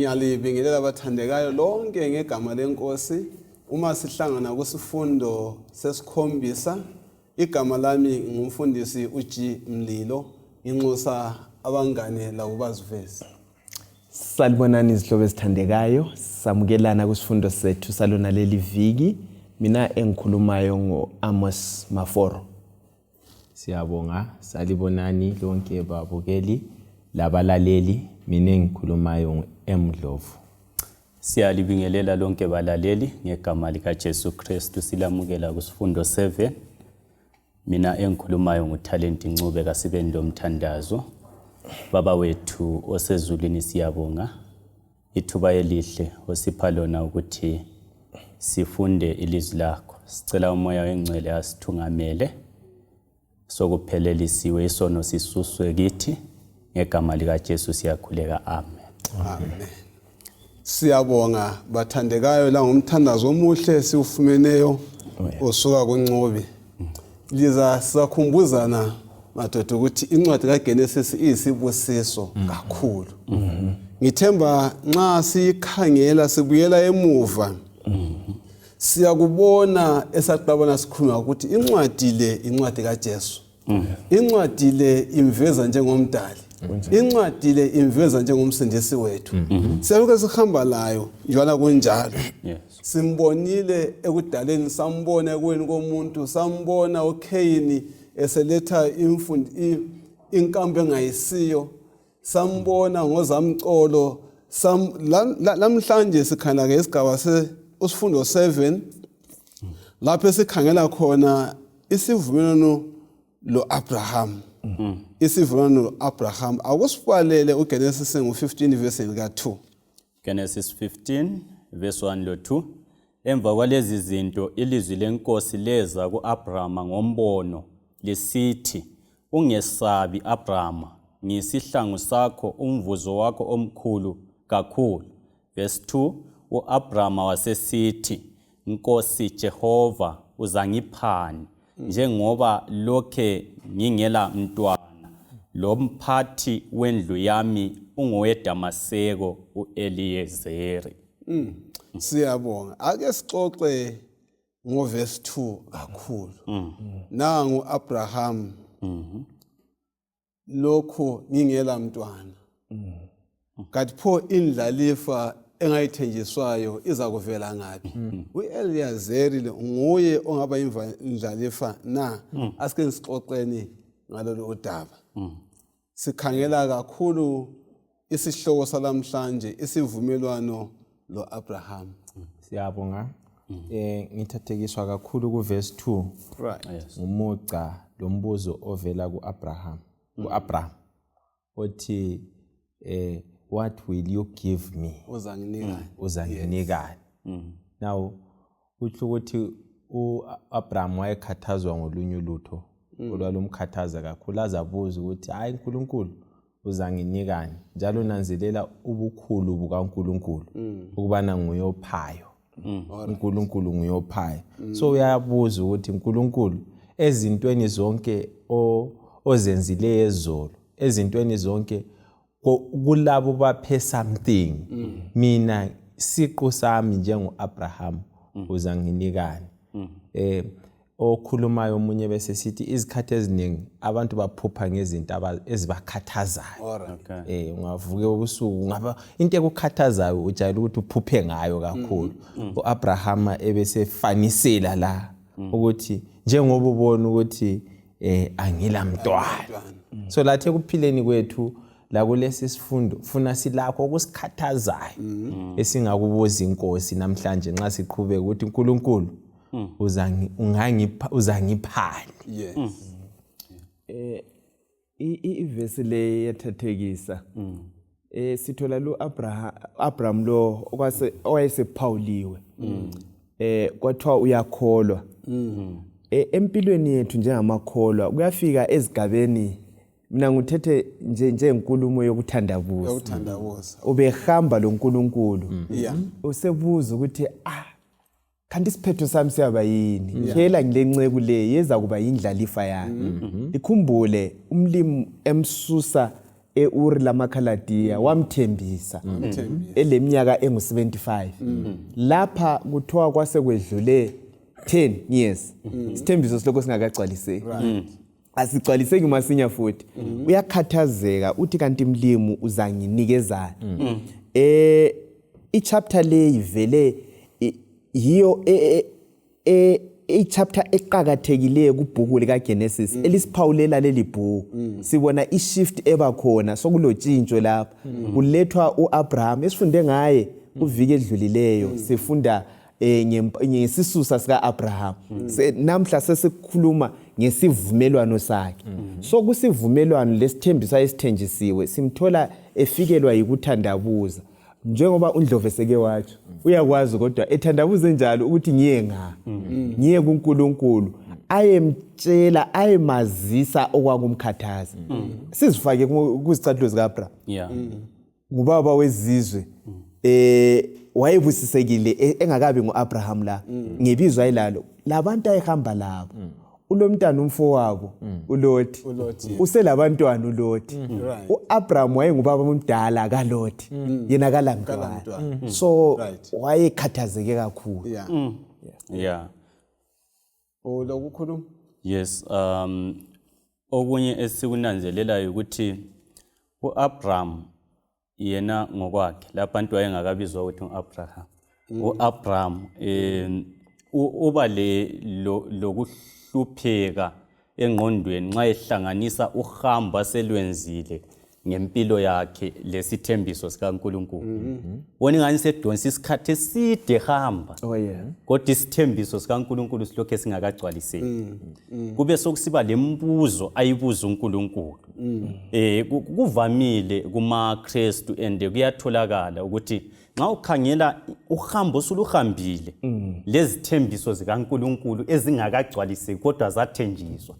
Ngiyalibingelela abathandekayo lonke ngegama lenkosi. Uma sihlangana kusifundo sesikhombisa, igama lami ngumfundisi uG Mlilo, inxusa abangane labo bazivezi. Salibonani izihlobo ezithandekayo, samukelana kusifundo sethu salona leli viki. Mina engikhulumayo ngo-Amos Maforo. Siyabonga, salibonani lonke babukeli labalaleli. Mina engikhulumayo ngo-Mdlovu. Siyalibingelela lonke balaleli ngegama likaJesu Kristu, silamukela kusifundo 7. Mina engikhulumayo nguTalent Ncube kaSibeni lomthandazo. Baba wethu osezulwini siyabonga ithuba elihle osipha lona ukuthi sifunde ilizwi lakho. Sicela umoya wengcwele asithungamele sokuphelelisiwe isono sisuswe kithi ngegama likaJesu siyakhuleka. Amen. Amen. Siyabonga bathandekayo la ngomthandazo omuhle siufumeneyo osuka kuNcube. Liza sakhumbuzana madoda ukuthi incwadi kaGenesis iyisibusiso kakhulu. Ngithemba nxa sikhangela sibuyela emuva siyakubona esaqabana sikhuluma ukuthi incwadi le incwadi kaJesu. Incwadi le imveza njengomdali. Incwadi le imveza njengomsindisi wethu. Siyabuke sihamba layo njalo kunjalo. Simbonile ekudaleni, sambona ekweni komuntu, sambona uKhayini eseletha inkambo engayisiyo, sambona ngozamcolo. Lamhlanje sikhangela ke isigaba usifundo 7 lapho sikhangela khona isivumelwano lo-Abraham. Isivumelwano lo-Abraham. Akusibhalele uGenesis ngo-15 verse lika-2. Genesis 15 verse 1 lo 2. Emva kwalezi zinto ilizwi lenkosi leza ku-Abrahama ngombono lisithi, ungesabi Abrahama, ngiyisihlangu sakho, umvuzo wakho omkhulu kakhulu. Verse 2, u-Abrahama wasesithi, Nkosi Jehova uzangiphani njengoba lokhe ngingela mntwana, lo mphathi wendlu yami ungoweDamaseko u-Eliyezeri. Siyabonga. Ake sixoxe ngoverse 2 kakhulu. Nangu Abraham lokho ngingela mntwana. Kanti pho indlalifa engayithenjiswayo iza kuvela ngapi? U-Eliyezeri lo nguye ongaba indlalifa na. Asike sixoxeni ngalolu udaba. Sikhangela kakhulu isihloko salamhlanje, isivumelwano lo-Abraham. Siyabonga. Ngithathekiswa kakhulu kuverse 2. Right. Umuca lombuzo ovela ku-Abraham. Ku-Abraham othi what will you give me? Uzanginikani. Now utsho ukuthi u-Abraham wayekhathazwa ngolunye ulutho olwalumkhathaza kakhulu, azabuza ukuthi hayi uNkulunkulu uzanginikani, njalo nanzelela ubukhulu bukaNkulunkulu ukubana nguyophayo. uNkulunkulu nguyophayo. So uyabuza ukuthi uNkulunkulu ezintweni zonke ozenzile ezolo, ezintweni zonke kulabo baphe something, mina siqu sami njengo-Abraham uzanginikani. Okhulumayo omunye bese sithi izikhathi eziningi abantu baphupha ngezinto ezibakhathazayo. Ungavuke ubusuku ngaba into ekukhathazayo ujayela ukuthi uphuphe ngayo kakhulu. U-Abraham ebesefanisela la ukuthi njengoba ubona ukuthi angila mntwana. So lathi ekuphileni kwethu la kulesi sifundo funa silakho ukusikhathazayo esingakubuza inkosi namhlanje nxa siqhubeka ukuthi uNkulunkulu uzangiphani. Yes. Ivesi le yethathekisa. Sithola lo Abraham lo owayesephawuliwe. Kwathiwa uyakholwa. Empilweni yethu njengamakholwa kuyafika ezigabeni, mina nguthethe nje inkulumo yokuthandabuza. Ubehamba lo Nkulunkulu. Usebuza ukuthi kanti isiphetho sami siyaba yini? Phela ngilenceku le yeza kuba indlalifa yami. Ikhumbule umlimi emsusa eUri lamakhaladiya wamthembisa eleminyaka engu75 lapha kuthiwa kwase kwedlule 10 years isithembiso silokho singakagcwaliseki asigcwaliseki masinya futhi uyakhathazeka uthi kanti mlimu uzanginikezana ichapter le ivele yiyo ichapter eqhakathekileyo kubhuku lika Genesis elisiphawulela leli bhuku sibona ishift ebakhona sokulotshintsho lapha kulethwa uAbraham esifunde ngaye kuviki edlulileyo sifunda ngesisusa sika Abraham namhla sesikhuluma ngesivumelwano sakhe so kusivumelwano lesithembiso ayesithenjisiwe simthola efikelwa yikuthandabuza njengoba uNdlovu seke watsho uyakwazi kodwa ethandabuze njalo ukuthi ngiye kuNkulunkulu ayemtshela ayemazisa okwakumkhathaza sizifake kuzicathulo zika Abraham ngubaba wezizwe wayebusisekile engakabi ngoAbraham la ngebizo ayilalo labantu ayehamba labo ulomntana umfowabo uLothi uselabantwana uLothi uAbraham wayengubaba omdala kaLothi yena kalamntwana so wayekhathazeke kakhulu lokukhuluma yes okunye esikunanzelelayo ukuthi uAbraham yena ngokwakhe labantu wayengakabizwa ukuthi uAbraham uAbraham uba lokuhlupheka engqondweni nxa ehlanganisa uhamba selwenzile ngempilo yakhe lesithembiso sikaNkulunkulu wona ngani sedonsa isikhathi eside hamba kodwa isithembiso sikaNkulunkulu silokho singakagcwaliseki kube sokusiba lembuzo ayibuza uNkulunkulu kuvamile kumaKristu kuyatholakala ukuthi nxa ukhangela uhambo osuluhambile lezithembiso zikaNkulunkulu ezingakagcwaliseki kodwa zathenjiswa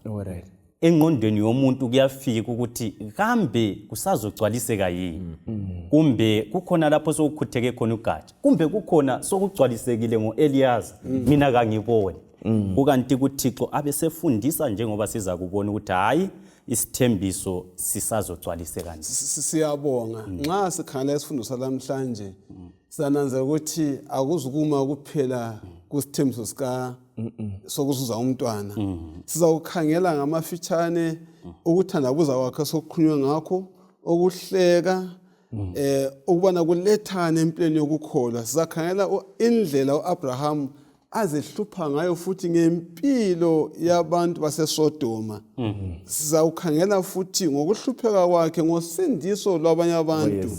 engqondweni yomuntu kuyafika ukuthi kambe kusazogcwaliseka yini kumbe kukhona lapho sokukhutheke khona ugatsha kumbe kukhona sokugcwalisekile ngoEliyazi mina kangiboni kukanti kuThixo abesefundisa njengoba siza kubona ukuthi hayi isithembiso sisazogcwaliseka siyabonga nxa sikhangela isifundo salamhlanje sananza ukuthi akuzukuma kuphela kusithembiso sika sokuzuza umntwana sizawukhangela ngamafitshane ukuthandabuza kwakhe sokukhulunywa ngakho ukuhleka ukubana kulethana empilweni yokukholwa sizakhangela indlela uAbraham azehlupha ngayo futhi ngempilo yabantu baseSodoma sizawukhangela futhi ngokuhlupheka kwakhe ngosindiso lwabanye abantu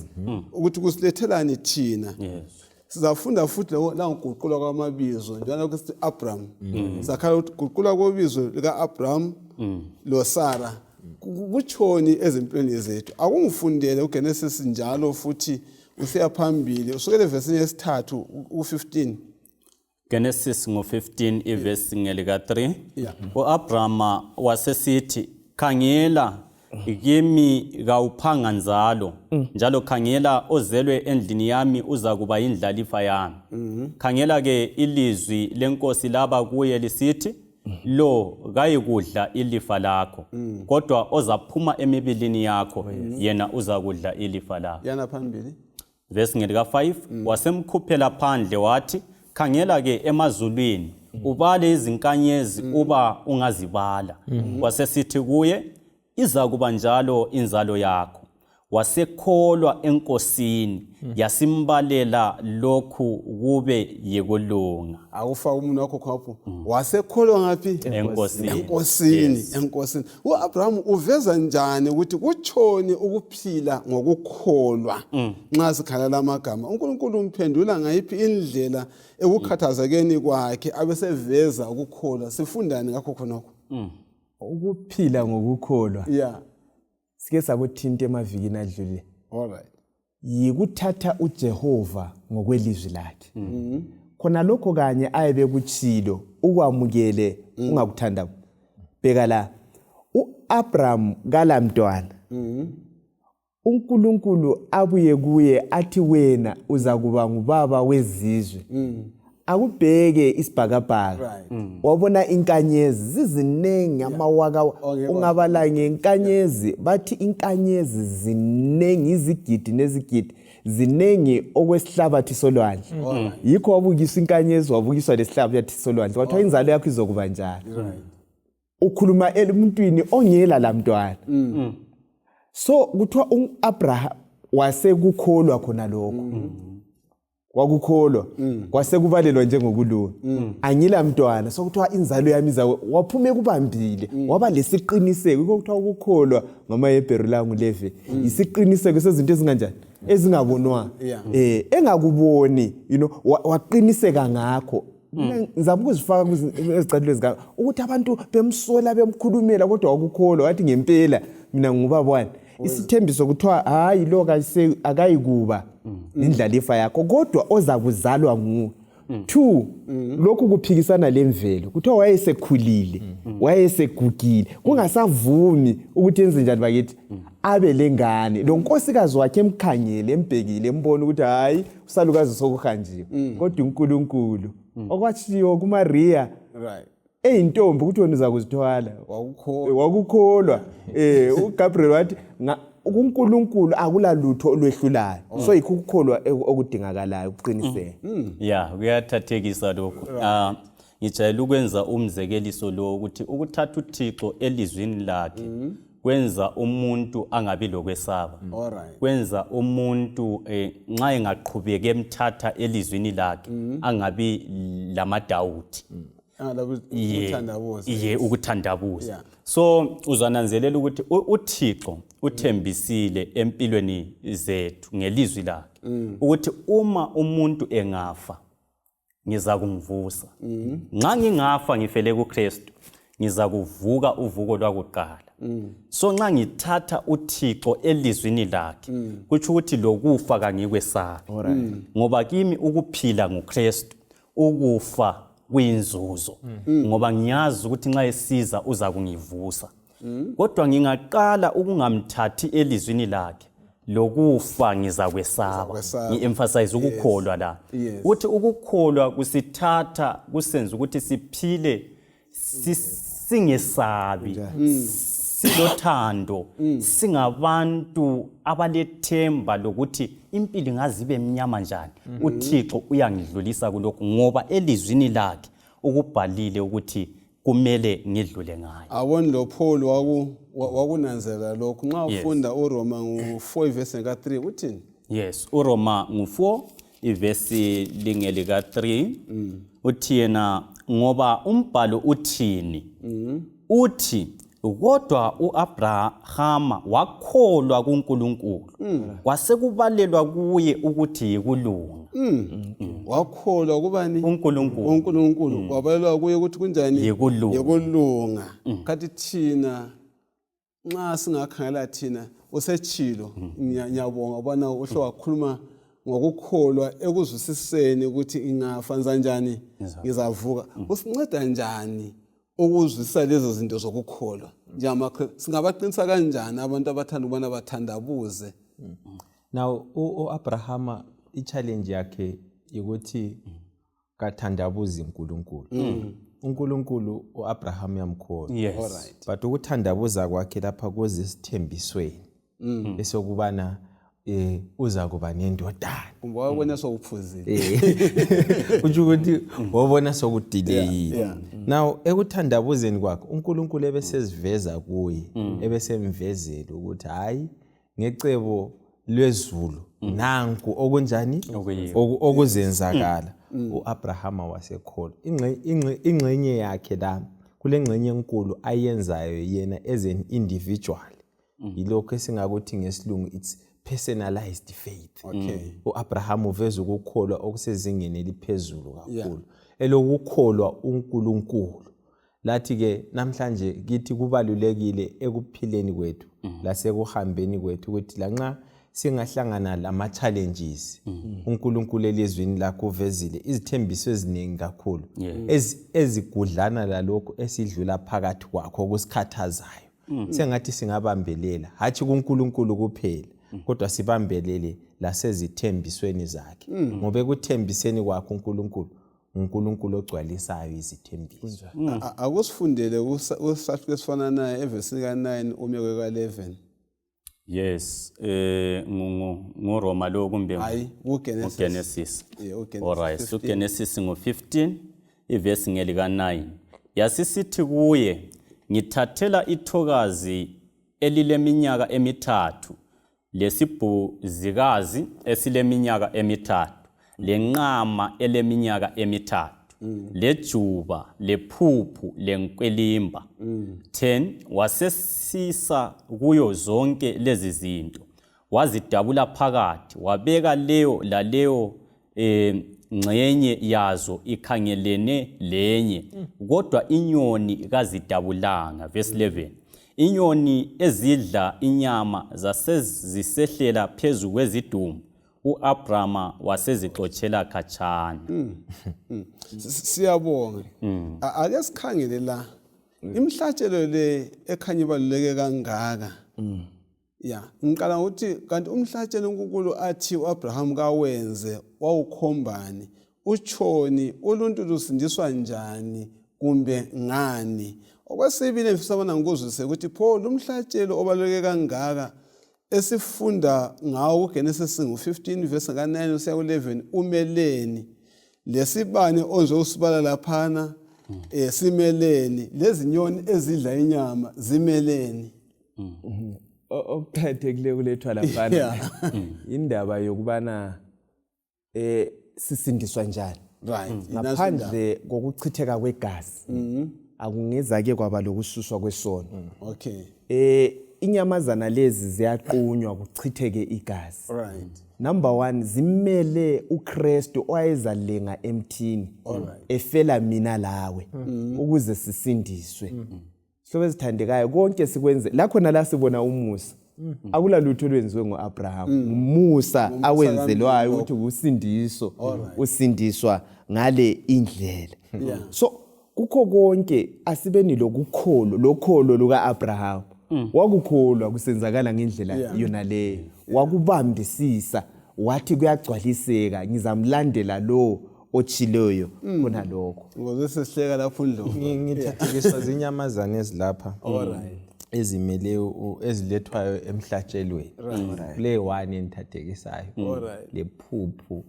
ukuthi kusilethelani thina sizafunda futhi la ngokuguqulwa kwamabizo njalo ukuthi Abraham sakhala ukuguqulwa kwebizo lika Abraham lo Sara kuchoni ezimpilweni zethu akungifundele uGenesis njalo futhi usiya phambili usukele verse yesithathu u15 Genesis ngo15 iverse ngelika 3 uAbraham wasesithi khangela kimi kawuphanga nzalo njalo khangela ozelwe endlini yami uza kuba indlalifa yami khangela ke ilizwi lenkosi laba kuye lisithi lo kayikudla ilifa lakho kodwa ozaphuma emibilini yakho yena uza kudla ilifa lakho yana phambili verse ngelika 5 wasemkhuphela phandle wathi khangela ke emazulwini ubale izinkanyezi uba ungazibala wasesithi kuye iza kuba njalo inzalo yakho wasekholwa enkosini yasimbalela lokhu kube yikulunga awufa umuntu wakho khapho wasekholwa ngapi enkosini uAbraham uveza njani ukuthi kuchoni ukuphila ngokukholwa nxa sikhala amagama uNkulunkulu umphendula ngayiphi indlela ekukhathazekeni kwakhe abeseveza ukukholwa sifundani ngakho khonokho ukuphila ngokukholwa sike sakuthinta emavikini adlule alright yikuthatha uJehova ngokwelizwi lakhe khona lokho kanye ayebe kuchilo ukwamukele ungakuthanda bheka la uAbraham kalamntwana uNkulunkulu abuye kuye athi wena uza kuba ngubaba wezizwe akubheke isibhakabhaka Right. wabona inkanyezi zizinengi amawaka ungabala ngenkanyezi bathi inkanyezi zinengi izigidi nezigidi zinengi okwesihlabathi solwandle yikho wabukisa inkanyezi wabukiswa lesihlabathi solwandle kwathiwa inzalo yakho izokuba njalo ukhuluma emuntwini ongela lamntwana so kuthiwa uAbraham wasekukholwa khona lokho wakukholwa kwasekubalelwa njengokulunga angila mntwana sokuthiwa inzalo yami waphuma ekubambile waba lesiqiniseko ukuthiwa ukukholwa ngamaHebheru langu 11 isiqiniseko sezinto ezinganjani ezingabonwa engakuboni waqiniseka ngakho ngizama ukuzifaka ezicathulo ezigaba ukuthi abantu bemsola bemkhulumela kodwa wakukholwa wathi ngempela mina ngubaba wani isithembiso kuthiwa hayi lo akayikuba indlalifa yakho kodwa ozakuzalwa nguwe 2 lokhu kuphikisana lemvelo kuthiwa wayesekhulile wayesegugile kungasavumi ukuthi enze njani bakithi abe lengane lo nkosikazi wakhe emkhangele embhekile embona ukuthi hayi usalukazi sokuhanjiwe kodwa uNkulunkulu okwatshiwo kuMaria Right. eyintombi ukuthi wena uzakuzithwala wakukholwa uGabriel wathi uNkulunkulu akulalutho olwehlulayo so ikukholwa okudingakalayo ukuqiniseka kuyathathekisa lokho ngijayele ukwenza umzekeliso lo ukuthi ukuthatha uThixo elizwini lakhe kwenza umuntu angabi lokwesaba kwenza umuntu nxa engaqhubeka emthatha elizwini lakhe angabi lamadawuti ukuthandabuza so uzananzelela ukuthi uThixo uthembisile empilweni zethu ngelizwi lakhe ukuthi uma umuntu engafa ngiza kumvusa nxa ngingafa ngifele kuKristu ngiza kuvuka uvuko lwakuqala so nxa ngithatha uThixo elizwini lakhe kuthi ukuthi lokufa kangikwesabi ngoba kimi ukuphila nguKristu ukufa kuyinzuzo ngoba ngiyazi ukuthi nxa esiza uza kungivusa kodwa ngingaqala ukungamthathi elizwini lakhe lokufa ngizakwesaba ngiemphasize ukukholwa la uthi ukukholwa kusithatha kusenza ukuthi siphile singesabi silothando singabantu abalethemba lokuthi impilo ngazibe mnyama njani uThixo uyangidlulisa kulokho ngoba elizwini lakhe ukubhalile ukuthi kumele ngidlule ngayo awoni lo Paul wakunanzela lokho nxa ufunda uRoma ngo4 verse ka3 uthini yes uRoma ngo4 ivesi lingelika 3 uthi yena ngoba umbhalo uthini uthi kodwa uAbrahama wakholwa kuNkulunkulu kwasekubalelwa kuye ukuthi yikulunga wakholwa kubani uNkulunkulu wabalelwa kuye ukuthi kunjani yikulunga kathi thina nxa singakhangela thina usechilo ngiyabonga bona uhle wakhuluma ngokukholwa ekuzwisiseni ukuthi ingafa nzanjani ngizavuka usinceda njani ukuzwisisa lezo zinto zokukholwa njalo singabaqinisa kanjani abantu abathanda ubona bathandabuze now uAbrahama i-challenge yakhe ukuthi kathandabuza uNkulunkulu uNkulunkulu uAbraham yamkholwa yes but ukuthandabuza kwakhe lapha kuze isithembisweni bese kubana uza kuba nendodana wabona sokuphuzile uthi ukuthi wabona sokudelay now ekuthandabuzeni kwakhe uNkulunkulu ebeseziveza kuye ebesemvezela ukuthi hayi ngecebo lwezulu nanku okunjani okuzenzakala uAbrahama wasekholwa ingxenye yakhe la kule ngxenye enkulu ayenzayo yena as an individual yilokho esingakuthi ngesilungu it's personalized faith uAbraham uveza ukukholwa okusezingeni eliphezulu kakhulu elokukholwa uNkulunkulu lathi ke namhlanje kithi kubalulekile ekuphileni kwethu lasekuhambeni kwethu ukuthi lanxa singahlangana lama challenges uNkulunkulu elizwini lakho uvezile izithembiso eziningi kakhulu ezigudlana lalokho esidlula phakathi kwakho okusikhathazayo sengathi singabambelela hathi kuNkulunkulu kuphela kodwa sibambelele lasezithembisweni zakhe ngoba ekuthembiseni kwakho uNkulunkulu uNkulunkulu ogcwalisayo izithembiso. Akusifundele kusahluko esifananayo evesini ka9 umeko ka11. Yes, nguroma lo kumbe Hayi uGenesis. uGenesis. Yeah, uGenesis Alright, 15. so Genesis ngo15 ivesi ngelika9. Yasisithi kuye, ngithathela ithokazi elileminyaka emithathu, lesibhuzikazi esileminyaka emithathu, lenqama eleminyaka emithathu, lejuba, lephuphu, lenkwelimba. 10 wasesisa kuyo zonke lezi zinto, wazidabula phakathi, wabeka leyo laleyo ngxenye yazo ikhangelene lenye, kodwa inyoni kazidabulanga. Verse 11, inyoni ezidla inyama zasezisehlela phezu kwezidumbu, uAbrama wasezixotshela khatshana. Siyabonga. Ake sikhangele la. Imhlatshelo le ekhanya ibaluleke kangaka. Ya, ngiqala ukuthi kanti umhlatshelo uNkulunkulu athi uAbraham kawenze wawukhombani? Utshoni? Uluntu lusindiswa njani kumbe ngani? Okwesibili mfisabona ngikuzwise ukuthi pho lo mhlatshelo obaluleke kangaka esifunda ngawo uGenesis ngo15 verse ka9 usiya ku11 umeleni? Lesibane onje usibala laphana simeleni? Lezi nyoni ezidla inyama zimeleni? Okuqhethekile kulethwa laphana indaba yokubana sisindiswa njani. Right. Ngaphandle kokuchitheka kwegazi akungezake kwaba lokususwa kwesono. Okay. Inyamazana lezi ziyaqunywa kuchitheke igazi. Right. Number 1, zimele uKristu owayezalenga emthini efela mina lawe ukuze sisindiswe. So bezithandekayo konke sikwenze la khona la sibona umusa. Akula lutho lwenziwe ngoAbraham. Umusa awenzelwayo ukuthi usindiso, usindiswa ngale indlela. So kukho konke asibeni lokukholo, lokholo lukaAbraham. Wakukholwa kusenzakala ngendlela yona leyo. Wakubambisisa wathi kuyagcwaliseka, ngizamlandela lo ochiloyo khona lokho. Ngoba sesihleka lapho ndlo. Ngithathekiswa zinyamazana ezilapha. Alright. Ezimele ezilethwayo emhlatshelweni. Le one enthathekisayo. Alright. Lephuphu.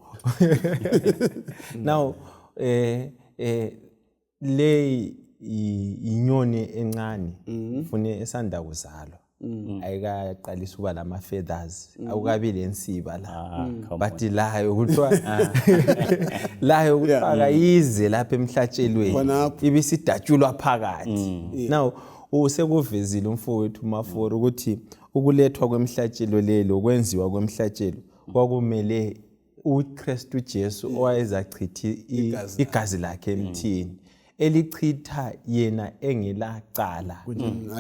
Now le inyoni encane ufune esanda kuzalwa. Ayikaqalisa ukuba lama feathers, akukabi lensiba la. Bathi layo kuthiwa layo kufaka ize lapha emhlatshelweni ibisidatshulwa phakathi. Now usekuvezile umfowethu uMaforo ukuthi ukulethwa kwemhlatshelo lelo kwenziwa kwemhlatshelo kwakumele uKristu Jesu owayezachitha igazi lakhe emthini, elichitha yena engelacala,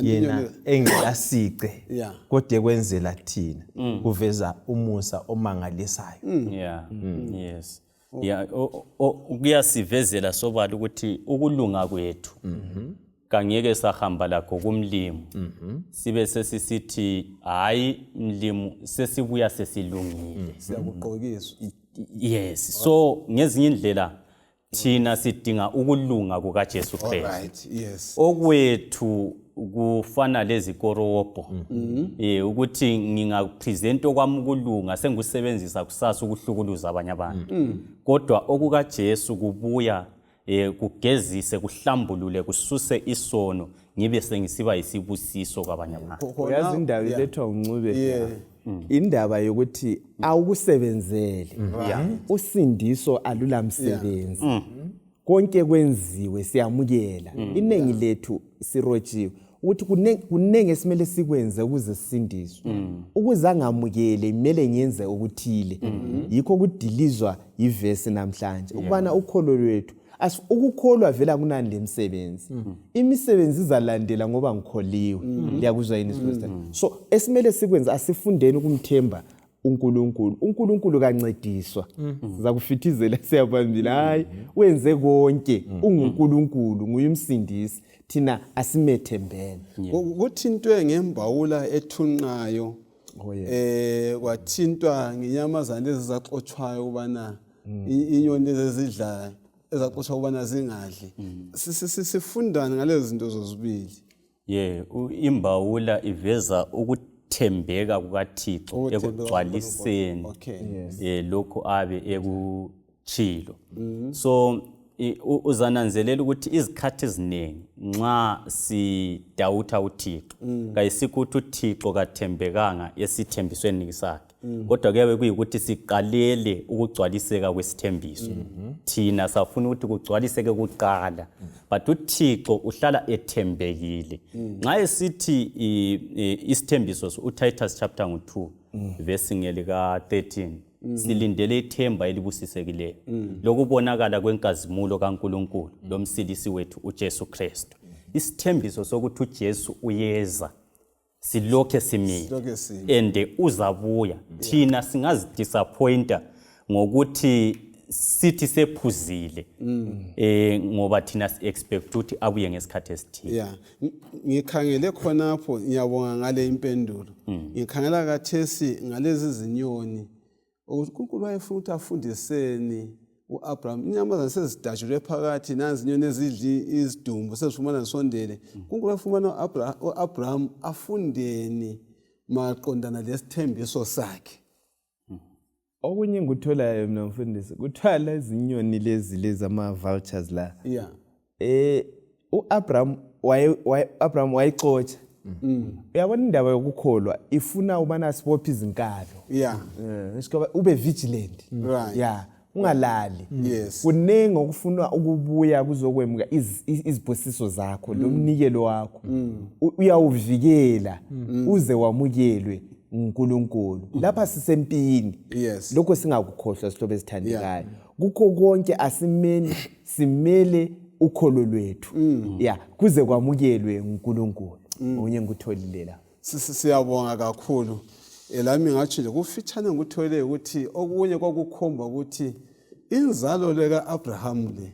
yena engelasice, kodwa kwenzela thina, kuveza umusa omangalisayo. Yes. Kuyasivezela sobala ukuthi ukulunga kwethu kangeke sahamba lakho kumlimo, sibe sesisithi hayi mlimo sesibuya sesilungile, siyakugqokiswa. Yes, so ngezinye indlela thina sidinga ukulunga kukaJesu Kristu. Alright, yes. Okwethu kufana lezikorobho, ukuthi ngingapresent okwami ukulunga sengusebenzisa kusasa ukuhlukuluza abanye abantu, kodwa okukaJesu kubuya kugezise, kuhlambulule, kususe isono, ngibe sengisiba isibusiso kwabanye abantu. Yazi indaba ilethwa uNcube, indaba yokuthi awukusebenzele, usindiso alula msebenzi, konke kwenziwe siyamukela. Inengi lethu sirotshiwe ukuthi kunenge simele sikwenze ukuze sisindiswe. Ukuze angamukele imele ngenze okuthile. Yikho kudilizwa ivesi namhlanje ukubana ukholo lwethu ukukholwa vela kunani lemsebenzi. Imisebenzi izalandela ngoba ngikholiwe. Liyakuzwa yini sister? So esimele sikwenza asifundeni ukumthemba uNkulunkulu. uNkulunkulu kancediswa. Siza kufithizela siyaphambili. Hayi wenze konke, unguNkulunkulu, nguyumsindisi. Thina asimethembene. Kuthintwe ngembawula ethunqayo. Kwathintwa ngenyamazana lezi zaxotshwayo kubana inyoni lezi zidlayo. ezaxotsha ukubana zingadli. Sifundani ngalezi zinto zozibili. Imbawula iveza ukuthembeka kukaThixo ekugcwaliseni lokho abe ekuchilo. So uzananzelela ukuthi izikhathi eziningi nxa sidawutha uThixo kayisikho ukuthi uThixo kathembekanga esithembisweni sakhe. Kodwa kuyabe kuyikuthi siqalele ukugcwaliseka kwesithembiso. Thina safuna ukuthi kugcwaliseke kuqala, but uThixo uhlala ethembekile. Nxa esithi isithembiso uTitus chapter 2 verse ngelika 13 silindele ithemba elibusisekileyo lokubonakala kwenkazimulo kaNkulunkulu lomsilisi wethu uJesu Kristu. Isithembiso sokuthi uJesu uyeza silokhe simile and uzabuya. Thina singazidisappointa ngokuthi sithi sephuzile ngoba thina expect ukuthi abuye ngesikhathi esithile. Ngikhangele khonapho ngiyabonga ngale impendulo. Ngikhangela kathesi ngalezi zinyoni uNkulunkulu wayefuna ukuthi afundiseni uAbraham. Inyamazana sezidajulwe phakathi nanzi inyoni ezidli izidumbu sezifumana nisondele. uNkulunkulu wayefuna uAbraham afundeni maqondana lesithembiso sakhe. Okunye ngikutholayo mina mfundisi kuthiwa izinyoni lezi ama vultures la. uAbraham wayixotsha. Uyabona indaba yokukholwa ifuna ubana sibophe izinkalo. Ngisho ube vigilant. Ungalali. Kunengi okufuna ukubuya kuzokwemuka izibhosiso zakho lomnikelo wakho. Uyawuvikela uze wamukelwe uNkulunkulu. Lapha sisempini. Lokho singakukhohlwa sihlobo esithandekayo. Kukho konke simele ukholo lwethu. Kuze kwamukelwe uNkulunkulu. Onye ngutholile la. Siyabonga kakhulu. Elami ngathi nje kufitshane ngutholile ukuthi okunye kwakukhomba ukuthi inzalo leka Abraham le.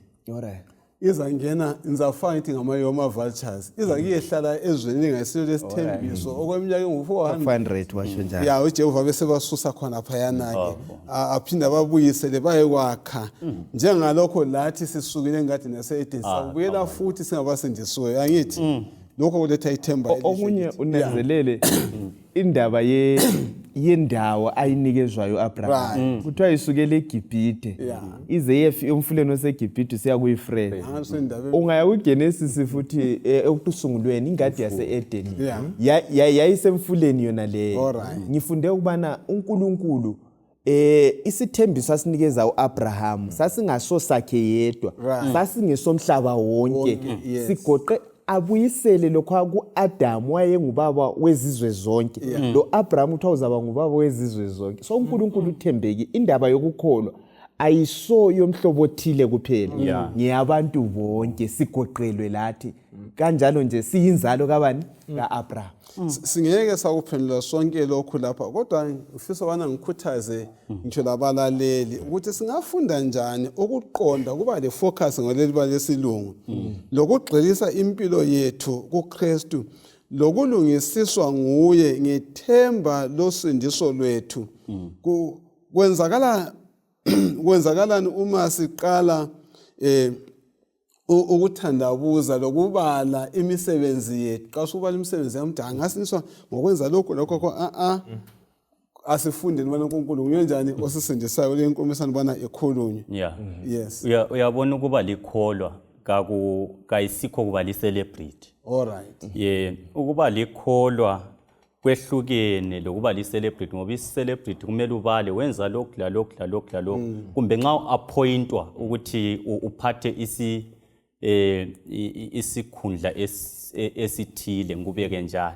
Izangena nizafana ithi ngamayoma vultures. Iza kuyehlala ezweni engasilo lesithembiso okweminyaka engu400 washo njalo. uJehova bese basusa khona phayana ke. Aphinda babuyisele bayekwakha. Njengalokho lathi sisukile engadini yaseEden sabuyela futhi singabasindisiwe. Angithi lokho kuletha ithemba elihle. Okunye unanzelele indaba yendawo ayinikezwayo uAbraham. Kuthiwa isukele eGibhite. Ize yefi umfuleni oseGibhite siya kuyiFreda. Ungaya kuGenesis futhi ekusungulweni ingadi yaseEden. Yayisemfuleni yona leyo. Ngifunde ukubana uNkulunkulu isithembiso asinikeza uAbraham sasingaso sakhe yedwa, sasingesomhlaba wonke. Sigoqe abuyisele lokho kuAdam wayengubaba wezizwe zonke. Lo Abraham uthiwa uzaba ngubaba wezizwe zonke. So uNkulunkulu uthembeki. Indaba yokukholwa ayiso yomhlobo othile kuphela. Ngiyabantu bonke sigoqelwe lathi. Kanjalo nje siyinzalo kabani? kaAbraham. Singeke sakuphendula sonke lokhu lapha kodwa ngifisa bana ngikhuthaze ngitsho labalaleli ukuthi singafunda njani ukuqonda kuba le focus ngoleli balesilungu lokugxilisa impilo yethu kuKristu lokulungisiswa nguye ngethemba losindiso lwethu. Kwenzakalani uma siqala ukuthandabuza lokubala imisebenzi yethu. Xa subala imisebenzi yamdanga ngasiniswa ngokwenza lokho asifundeni bana uNkulunkulu ungenjani osisindisayo le nkomisana bana ekhulunywe. Uyabona ukuba likholwa kayisikho kuba li-celebrate. Ukuba likholwa kwehlukene lokuba li-celebrate ngoba i-celebrate kumele ubale wenza lokhu la lokhu la lokhu la lokhu. Kumbe nxa u-appointwa ukuthi uphathe isikhundla esithile ngubeke njalo.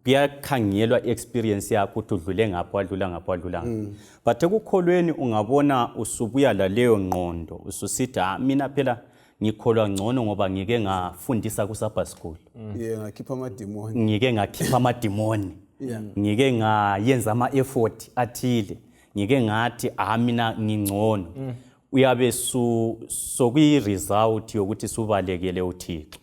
Kuyakhangelwa experience yakho ukuthi udlule ngapha wadlula ngapha wadlula ngapha. But ekukholweni ungabona usubuya la leyo ngqondo ususithi mina phela ngikholwa ngcono ngoba ngike ngafundisa ku Sabbath school. Ngakhipha amadimoni. Ngike ngakhipha amadimoni. Ngike ngayenza ama-effort athile. Ngike ngathi mina ngingcono. Uyabe sokuyi-result yokuthi subalekele uThixo.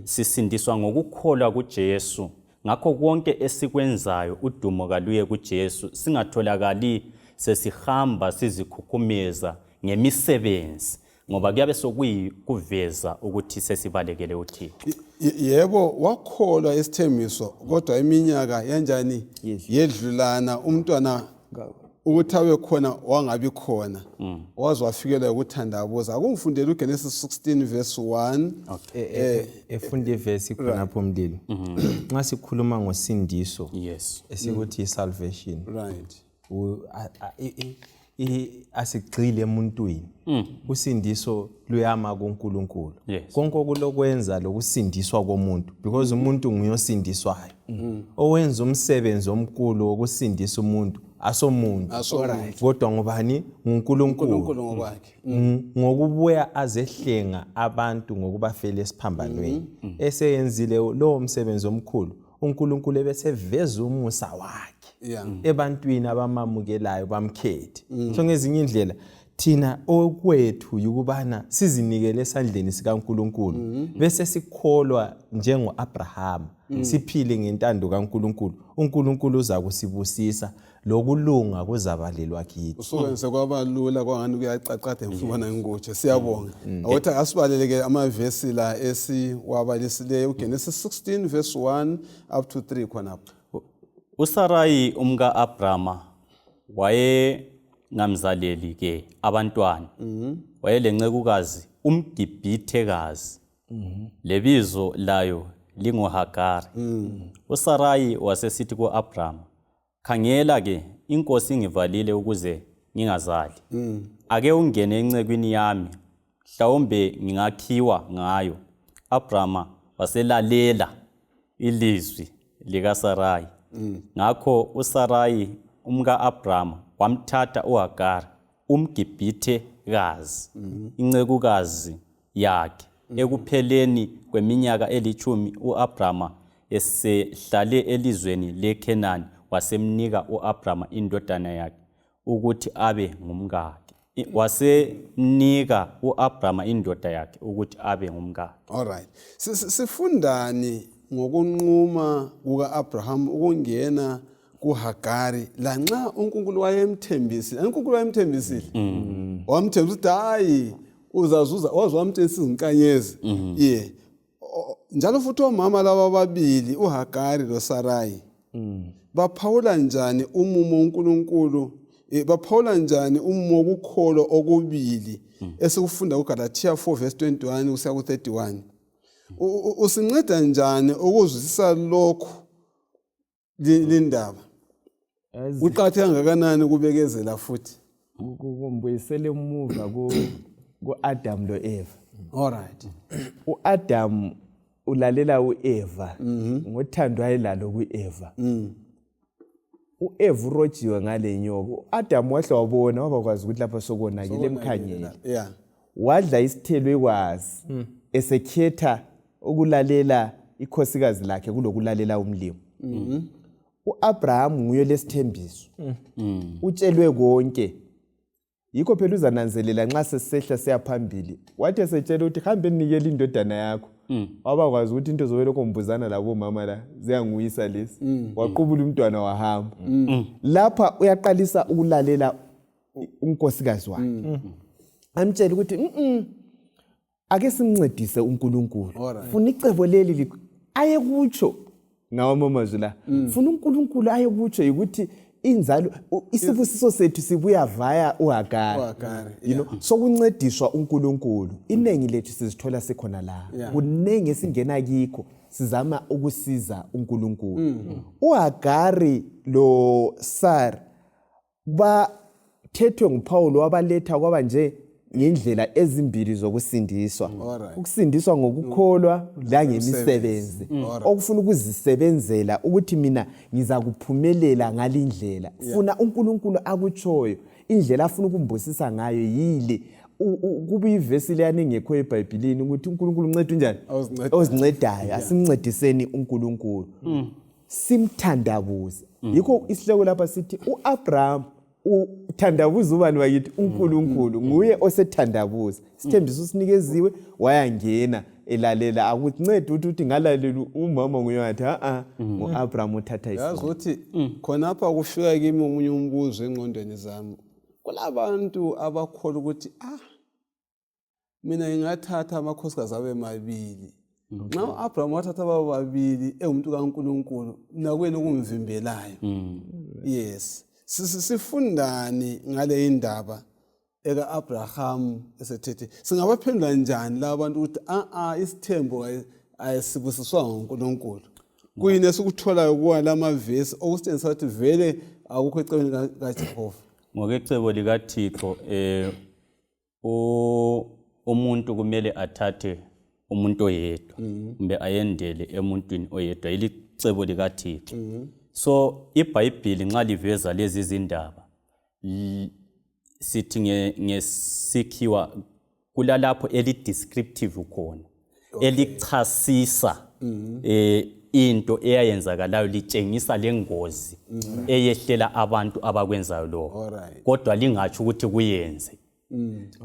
Sisindiswa ngokukholwa kuJesu. Ngakho konke esikwenzayo udumo kaluye kuJesu. Singatholakali sesihamba sizikhukhumeza ngemisebenzi. ngoba kuyabe sokuyikuveza ukuthi sesibalekele uThixo. Yebo wakholwa isithembiso kodwa iminyaka yanjani yedlulana umntwana ukuthi abe khona wangabi khona waze wafikela ukuthandabuza. Akungifundele uGenesis 16 verse 1 efunda ivesi khonapho Mlilo. Nxa sikhuluma ngosindiso esikuthi isalvation, right, asigxile emuntwini. Usindiso luyama kuNkulunkulu. Konke okulokwenza lokusindiswa komuntu, because umuntu nguyosindiswayo. Owenza umsebenzi omkhulu wokusindisa umuntu asomuntu, kodwa ngobani? nguNkulunkulu ngokwakhe. Ngokubuya azehlenga abantu ngokubafela esiphambanweni. Eseyenzile lowo msebenzi omkhulu, uNkulunkulu ebeseveza umusa wakhe ebantwini abamamukelayo bamkhethe. So ngezinye indlela thina okwethu yikubana sizinikele esandleni sikaNkulunkulu bese sikholwa njengoAbraham, siphile ngentando kaNkulunkulu. uNkulunkulu uza kusibusisa lokulunga kuzabalelwa kithi. Usukwenze kwabalula kwangani kuyacacade ngifuna ngikutshe. Siyabonga. Awuthi asibaleleke amavesi la esiwabalisileyo uGenesis 16 verse 1 up to 3 khonapho. uSarayi umka Abrama waye ngamzaleli ke abantwana. Wayelencekukazi umGibhithekazi. Lebizo layo linguHagari. uSarayi wasesithi kuAbrama, khangela ke inkosi ingivalile ukuze ngingazali. Ake ungene encekwini yami, mhlawumbe ngingakhiwa ngayo. Abrama waselalela ilizwi likaSarayi. Ngakho uSarayi umka Abrama wamthatha uHagari umGibhithekazi, incekukazi yakhe. Ekupheleni kweminyaka 10 uAbrama esehlale elizweni leKhenani, wasemnika uAbrama indodana yakhe ukuthi abe ngumkakhe. Wasemnika uAbrama indoda yakhe ukuthi abe ngumkakhe. Alright. Sifundani ngokunquma kukaAbraham ukungena kuHagari lanxa uNkulunkulu wayemthembisile. uNkulunkulu wayemthembisile. Wamthembisa ukuthi hayi uzazuza, wazwamthembisa izinkanyezi. Njalo futhi omama laba ababili uHagari loSarayi baphawula njani umumo uNkulunkulu, baphawula njani umumo wokukholwa okubili esikufunda kuGalatia 4 verse 21 kusiya ku31. Usinceda njani ukuzwisisa lokho lindaba? Uqhatheka kangakanani kubekezela futhi? Kumbuyisele emuva ku-Adam lo-Eva. Alright. U-Adam ulalela u-Eva ngothando ayelalo ku-Eva. U-Eva urojiwe ngale nyoka. U-Adam wahle wabona wabakwazi ukuthi lapha sokonakile emkhanyeni. Wadla isithelo ekwazi esekhetha ukulalela ikhosikazi lakhe kulokulalela umlimo. U-Abraham nguye lesithembiso. Utshelwe konke. Yikho phela uzananzelela nxa sesehla siyaphambili. Wathi esetshela ukuthi hambe ninikele indodana yakho. Wabakwazi ukuthi into zowelokho umbuzana labo mama la ziyanguyisa lesi. Waqubula umntwana wahamba. Lapha uyaqalisa ukulalela unkosikazi wakhe. Amtshela ukuthi ake simncedise uNkulunkulu. Funa icebo leli ayekutsho nawo mamazwi la. Funa uNkulunkulu ayekutsho ukuthi inzalo isibusiso sethu sibuya via uHagari. Sokuncediswa uNkulunkulu. Inengi lethu sizithola sikhona la. Kunengi esingena kikho sizama ukusiza uNkulunkulu. uHagari lo Sara bathethwe nguPaul wabaletha kwaba nje ngendlela ezimbili zokusindiswa. Ukusindiswa ngokukholwa la ngemisebenzi. Okufuna ukuzisebenzela ukuthi mina ngiza kuphumelela ngalindlela. Funa uNkulunkulu akutshoyo. Indlela afuna ukumbusisa ngayo yile. Kuba ivesi leyani engekho eBhayibhelini ukuthi uNkulunkulu unceda njani? Ozincedayo. Asimncediseni uNkulunkulu. Simthandabuze. Yikho isihloko lapha sithi uAbraham uthandabuza ubani wakithi? uNkulunkulu. Nguye osethandabuza. Isithembiso sinikeziwe wayangena elalela. Akuncede ukuthi ngalalela umama nguye wathi uAbraham uthatha isimo. Yazi ukuthi khonapha kufika kimi umunye umbuzo engqondweni zami. Kulabantu abakholwa ukuthi mina ngingathatha amakhosikazi abe mabili. Nxa u-Abraham wathatha ababili engumuntu kaNkulunkulu nakweni okumvimbelayo. Yes. Sifundani ngale indaba eka-Abraham esethethe. Singabaphendula njani la bantu ukuthi isithembo ayisibusiswa nguNkulunkulu? Kuyini esikutholayo kuwa lamavesi okusitshengisa ukuthi vele akukho ecebeni kaJehova? Ngokecebo likaThixo umuntu kumele athathe umuntu oyedwa kumbe ayendele emuntwini oyedwa, ilicebo likaThixo. So iBhayibheli nxa liveza lezi zindaba sithi ngesikhiwa kulalapho eli-descriptive khona, elichasisa into eyayenzakalayo, litshengisa lengozi eyehlela abantu abakwenzayo lokho, kodwa lingatsho ukuthi kuyenze.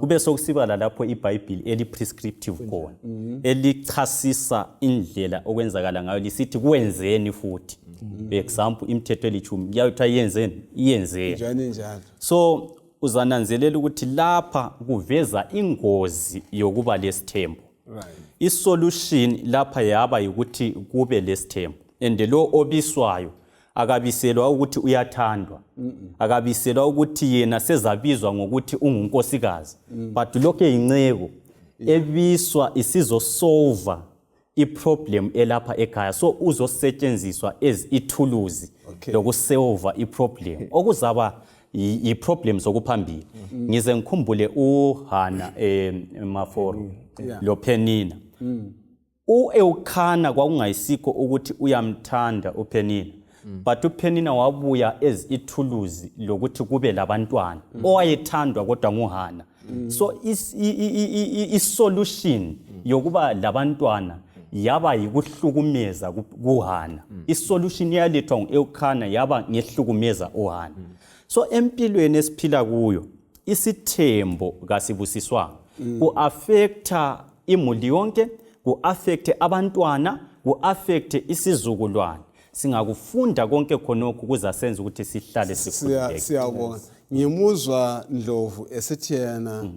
Kube sokusiba lalapho iBhayibheli eli-prescriptive khona, elichasisa indlela okwenzakala ngayo, lisithi kwenzeni futhi. Example, imithetho elithumi yakuthi iyenzeni. Njalo. So uzananzelela ukuthi lapha kuveza ingozi yokuba lesithembo. Isolution lapha yaba ukuthi kube lesithembo, and lo obiswayo akabiselwa ukuthi uyathandwa, akabiselwa ukuthi yena sezabizwa ngokuthi ungunkosikazi, but lokho yinceko ebiswa isizosolve iproblem elapha ekhaya. So uzosetshenziswa as ithuluzi lokusolve iproblem okuzaba iproblem zokuphambili. Ngize ngikhumbule uHana Maforo lo Penina. U-Elkanah kwakungayisikho ukuthi uyamthanda uPenina, but uPenina wabuya as ithuluzi lokuthi kube labantwana owayethandwa kodwa nguHana. So isolution yokuba labantwana yaba yikuhlukumeza kuHana. Isolution yalethwa ngu-Elkanah yaba ngehlukumeza uHana. So empilweni esiphila kuyo isithembo kasibusiswanga, ku-affecta imuli yonke, ku-affecte abantwana, ku-affecte isizukulwane. Singakufunda konke khonokho kuzasenza ukuthi sihlale sikhululekile. Siyabonga. Ngimuzwa Ndlovu esithi yena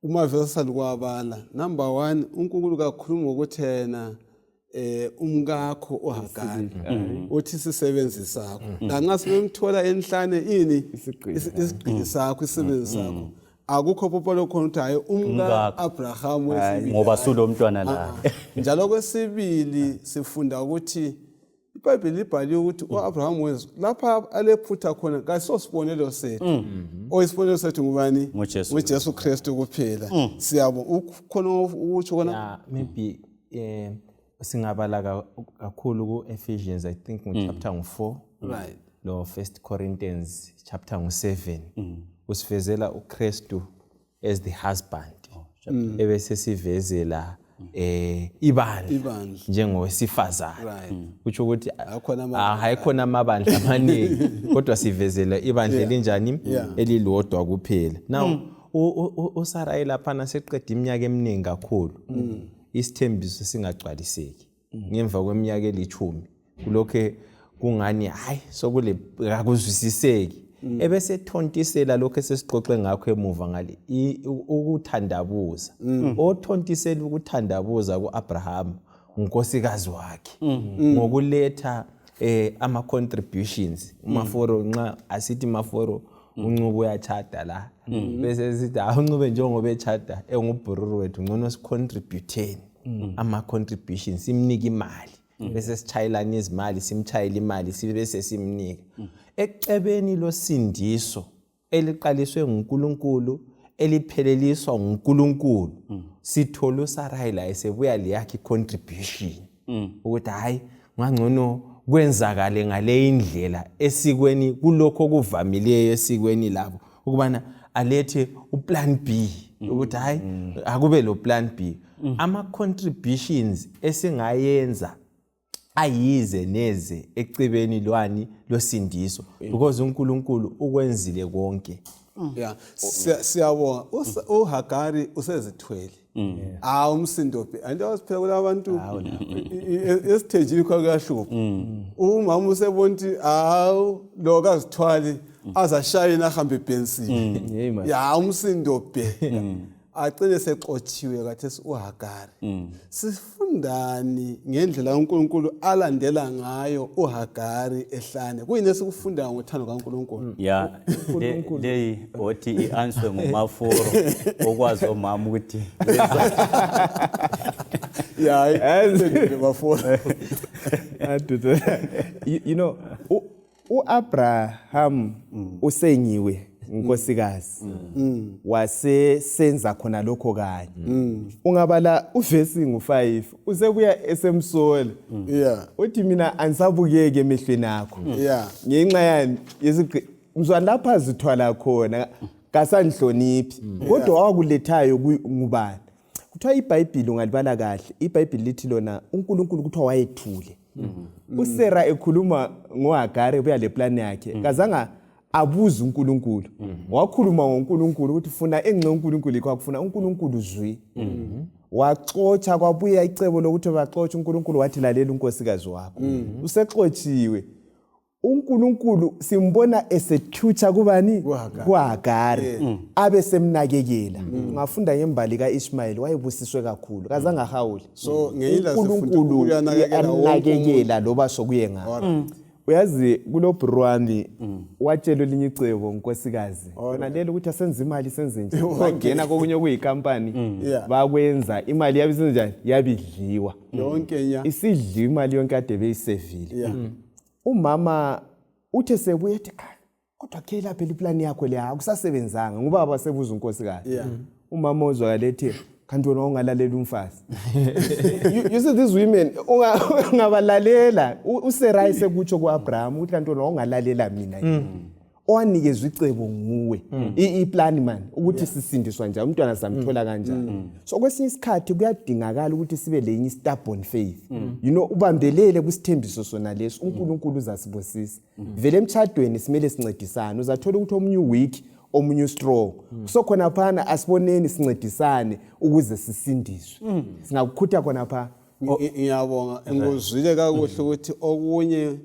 umavesi alikwabala. Number 1, uNkulunkulu kakhuluma ukuthi yena umkakho uHagari uthi isisebenzi sakho. Lanxa sibemthola enhlane ini isiqili sakho, isisebenzi sakho. Akukho popolo khona ukuthi hayi umka Abraham wesibili ngoba sulo mntwana la. Njalo kwesibili sifunda ukuthi iBhayibheli libhaliwe ukuthi uAbraham wezwe lapha alephutha khona kasosibonelo sethu. Oyisibonelo sethu ngubani? nguJesu Kristu kuphela. Siyabonga khona ukuthi khona maybe singabala kakhulu ku-Ephesians, I think chapter 4, right, lo 1 Corinthians chapter 7, usifezela uKristu as the husband, ebese sivezela ibandla njengowesifazane, kutsho ukuthi hayikhona amabandla amaningi kodwa sivezela ibandla elinjani, elilodwa kuphela. Now uSarai laphana seqeda iminyaka eminingi kakhulu, isithembiso singagcwaliseki. Ngemva kweminyaka eli-10 kulokho kungani hayi sokule akuzwisiseki, ebese thontisela lokho esesixoxe ngakho emuva ngale ukuthandabuza. Othontisela ukuthandabuza kuAbraham unkosikazi wakhe ngokuletha ama contributions. Umaforo nxa asithi Maforo uNcube uyachada la, bese sithi uNcube njengoba echada engubhururu wethu ngcono sicontributeni ama contributions, simnika imali, bese sichayelana izimali, simchayela imali sibese simnika. Ecebeni losindiso eliqaliswe nguNkulunkulu, elipheleliswa nguNkulunkulu, sithola uSarai la esebuya leyakhe contribution ukuthi hayi ngangcono kwenzakale ngale indlela esikweni kulokho kuvamileyo esikweni labo ukubana alethe uplan B ukuthi hayi akube lo plan B. Ama contributions esingayenza ayize neze ecebeni lwani losindiso because uNkulunkulu ukwenzile konke. Siyabonga uHagari usezithwele. Umsindope ande siphela kulabantu esithejini kwakuyahlupha. Umama usebonti lo kazithwali azashayina ahambe ebhensini. Umsindope agcine sexotshiwe kathesi uHagari. Sifundani ngendlela uNkulunkulu alandela ngayo uHagari ehlane? Kuyini esikufunda ngothando kaNkulunkulu? ya leyi othi i-answer ngumafuro okwazi omama ukuthi you know uAbraham usenyiwe unkosikazi wasesenza khona lokho kanye. Ungabala uvesi ngo5 usebuya esemsola. Uthi mina anisabukeke emehlweni akho. Ngenxa yani mzwana lapha zithwala khona kasanhloniphi. Kodwa wakulethayo ngubani? Kuthiwa iBhayibheli ungalibala kahle, iBhayibheli lithi lona uNkulunkulu kuthiwa wayethule. uSara ekhuluma ngoHagari ubuya le plan yakhe kazanga abuza uNkulunkulu. Wakhuluma ngoNkulunkulu ukuthi funa engxe uNkulunkulu ikho akufuna uNkulunkulu zwi. Waxotsha kwabuya icebo lokuthi baxotsha uNkulunkulu wathi lalela unkosikazi wakho. Usexotshiwe. uNkulunkulu simbona esethutsha kubani? KuHagari. Abe semnakekela. Ngafunda ngembali kaIshmael wayebusiswe kakhulu. Kazanga hawuli. So ngeyila uNkulunkulu uyanakekela loba sokuye ngayo. Uyazi kulo Brwani watshela elinye icebo unkosikazi. Bona lelo ukuthi asenze imali senze nje. Wangena kokunye kuyikampani bakwenza imali yabisenze njani? Yabidliwa. Yonke nya. Isidliwa imali yonke ade beyisevile. Umama uthe sebuye ethi kodwa ke lapha iplan yakho le akusasebenzanga ngoba abasebuza unkosikazi. Umama uzwakala ethi kanti wena ungalalela umfazi. You see these women ungabalalela uSarai sekutsho kuAbraham uthi kanti wena ungalalela mina. Owanikezwe icebo nguwe iplan man ukuthi sisindiswa njani umntwana samthola kanjani. So kwesinye isikhathi kuyadingakala ukuthi sibe lenye stubborn faith. You know ubambelele kusithembiso sona leso uNkulunkulu uzasibusisa. Vele emchadweni simele sincedisane uzathola ukuthi omunye weak omunye strong. Kusokhona phana asiboneni sincedisane ukuze sisindiswe. Singakukhutha khona pha. Ngiyabonga ngikuzwile kakuhle ukuthi okunye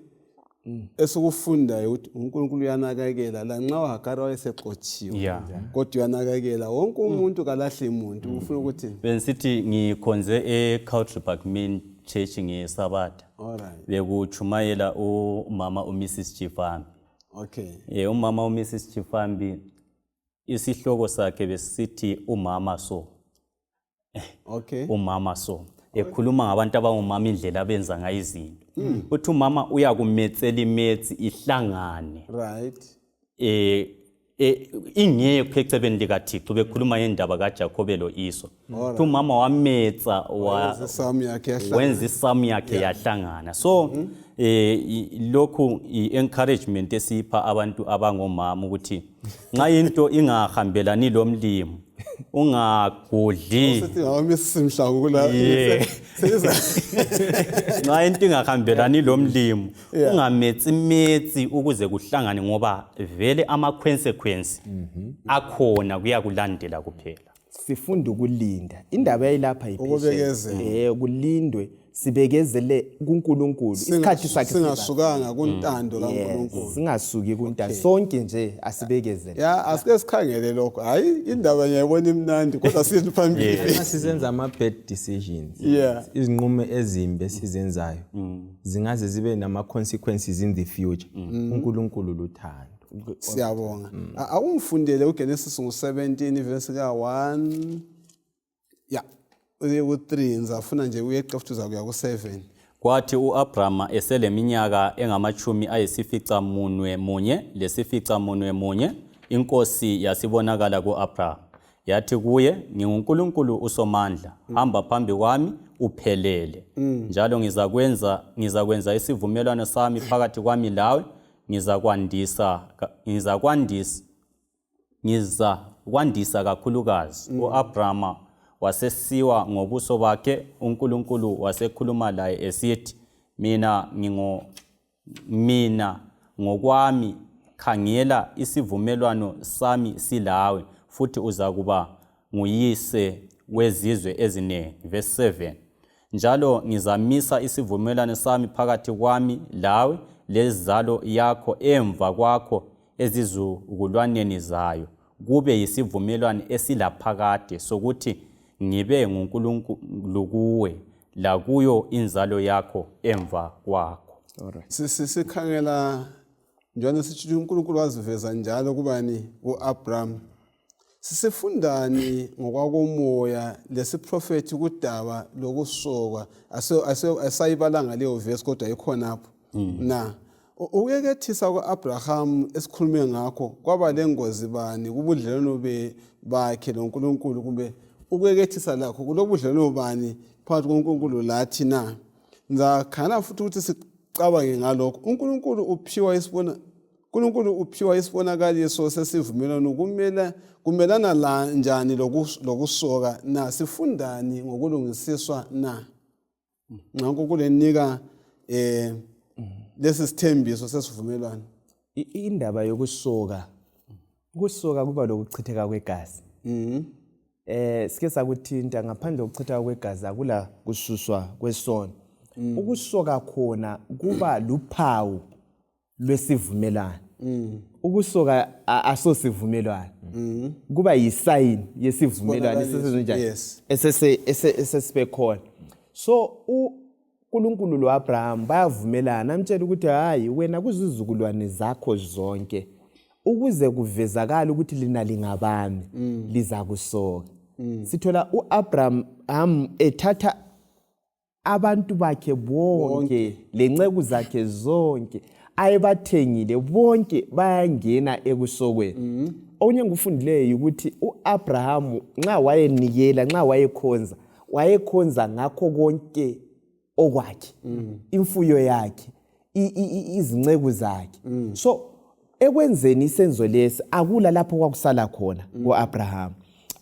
esikufundayo ukuthi uNkulunkulu uyanakekela la nxa uHagari wayesexotshiwe kodwa uyanakekela wonke umuntu kalahle umuntu ufuna ukuthi bensithi ngikhonze eCountry Park Main Church ngeSabbath. Bekuchumayela umama uMrs Chifambi. Umama uMrs Chifambi isihloko sakhe besithi umama so. Umama so. Ekhuluma ngabantu abangomama indlela abenza ngayo izinto. Uthi umama uyakumetsela imetsi ihlangane. Ingekho ecebeni likaThixo bekhuluma ngendaba kaJakobe loIswa. Uthi umama wametsa wenza isamu yakhe yahlangana. So lokhu i-encouragement esipha abantu abangomama ukuthi nxa into ingahambelani lomlimo ungagodli nxa into ingahambelani lomlimo ungametsi ukuze kuhlangane ngoba vele ama-consequence akhona kuyakulandela kuphela. Sifunda ukulinda indaba yayilapha yipheshe kulindwe sibekezele kuNkulunkulu isikhathi sakhe singasukanga kuntando kaNkulunkulu singasuki kuntando sonke nje asibekezele asike sikhangele lokho hayi indaba ngiyayibona imnandi kodwa sithi phambili sizenza ama bad decisions izinqumo ezimbi esizenzayo zingaze zibe nama consequences in the future. uNkulunkulu luthando. Siyabonga. Awumfundele uGenesis ngo17 verse ka1 u3 ngizafuna nje uyeqeftuza kuya ku7. Kwathi uAbrahama eseleminyaka engamachumi ayisificamunwe munye inkosi yasibonakala kuAbrahama yathi kuye nginguNkulunkulu usomandla hamba phambi kwami uphelele njalo ngizakwenza isivumelwano sami phakathi kwami lawe ngizakwandisa kakhulukazi. uAbrahama wasesiwa ngobuso bakhe uNkulunkulu wasekhuluma laye esithi mina ngokwami khangela isivumelwano sami silawe futhi uzakuba nguyise wezizwe ezinengi. Verse 7 njalo ngizamisa isivumelwano sami phakathi kwami lawe lezalo yakho emva kwakho ezizukulwaneni zayo kube yisivumelwano esilaphakade sokuthi ngibe nguNkulunkulu kuwe la kuyo inzalo yakho emva kwakho. Sikhangela njalo sithi uNkulunkulu waziveza njalo kubani uAbraham. Sisifundani ngokwakomoya lesiprofeti kudaba lokusokwa asayibalanga leyo verse kodwa ikhonapho. Na ukuyekethisa kwaAbraham esikhulume ngakho kwaba lengozi bani kubudlelwano bakhe noNkulunkulu kumbe ukuyekethisa lakho kulobudlelwano bani phakathi koNkulunkulu lathi na? Ngizakhana futhi ukuthi sicabange ngalokho. uNkulunkulu uphiwa isibonakaliso sesivumelwano kumelana la njani lokusoka na sifundani ngokulungisiswa na? UNkulunkulu enika lesi sithembiso sesivumelwano. Indaba yokusoka kuba lokuchitheka kwegazi. Sike sakuthinta ngaphandle kokuchitheka kwegazi akula kususwa kwesono. Ukusoka khona kuba luphawu lwesivumelwano. Ukusoka asosivumelwano. Kuba yisign yesivumelwano esesibe khona. So uNkulunkulu loAbraham bayavumelana namtshela ukuthi hayi wena kuzizukulwane zakho zonke ukuze kuvezakala ukuthi lina lingabami liza kusoka. Sithola uAbraham ethatha abantu bakhe bonke lenceku zakhe zonke ayebathengile bonke bayangena ekusokweni. Okunye ngufundileyo ukuthi uAbraham nxa wayenikela nxa wayekhonza ngakho konke okwakhe, imfuyo yakhe, izinceku zakhe. So ekwenzeni isenzo lesi akula lapho kwakusala khona kuAbraham.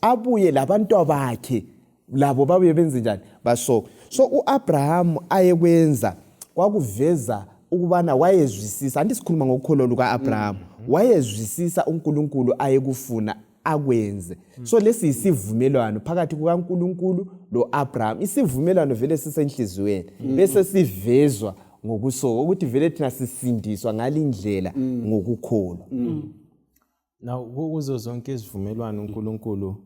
Abuye labantu bakhe labo babuye benze njani basoka. So uAbraham ayekwenza kwakuveza ukubana wayezwisisa, andisikhuluma ngokukholwa kukaAbraham, wayezwisisa uNkulunkulu ayekufuna akwenze. So lesi isivumelwano phakathi kukaNkulunkulu loAbraham. Isivumelwano vele sisenhliziyweni bese sivezwa ngokusoka ukuthi vele thina sisindiswa ngalindlela ngokukholwa. Now kuzo zonke izivumelwano uNkulunkulu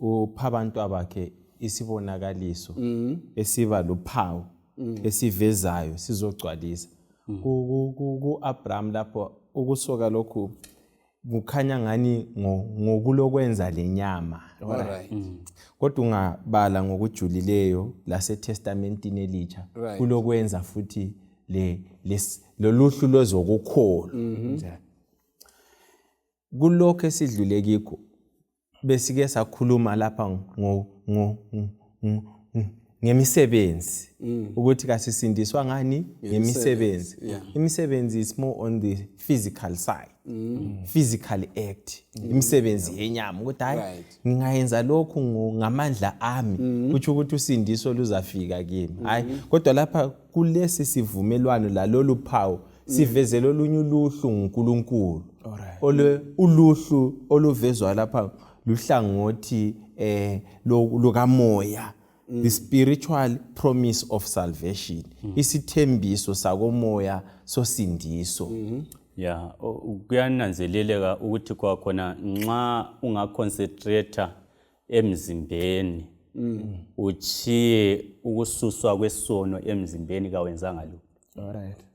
upha abantu abakhe isibonakaliso esiba luphawu esivezayo sizogcwalisa. Ku-Abraham lapho ukusoka lokhu kukhanya ngani ngokulokwenza lenyama. Kodwa ungabala ngokujulileyo laseTestamentini elitsha kulokwenza futhi loluhlu lozokukholwa. Kulokho esidlule kikho besike sakhuluma lapha ngemisebenzi ukuthi kasisindiswa ngani ngemisebenzi. Imisebenzi is more on the physical side, physical act, imisebenzi yenyama ukuthi hayi ngingayenza lokhu ngamandla ami kuthi ukuthi usindiso luzafika kimi. Hayi kodwa lapha kulesi sivumelwano lalolu phawu sivezela olunye uluhlu nguNkulunkulu. Uluhlu oluvezwa lapha luhlangothi lukamoya, the spiritual promise of salvation, isithembiso sakomoya sosindiso. Kuyananzeleleka ukuthi kwakhona nxa ungaconcentrate emzimbeni uchiye ukususwa kwesono emzimbeni kawenzanga lutho.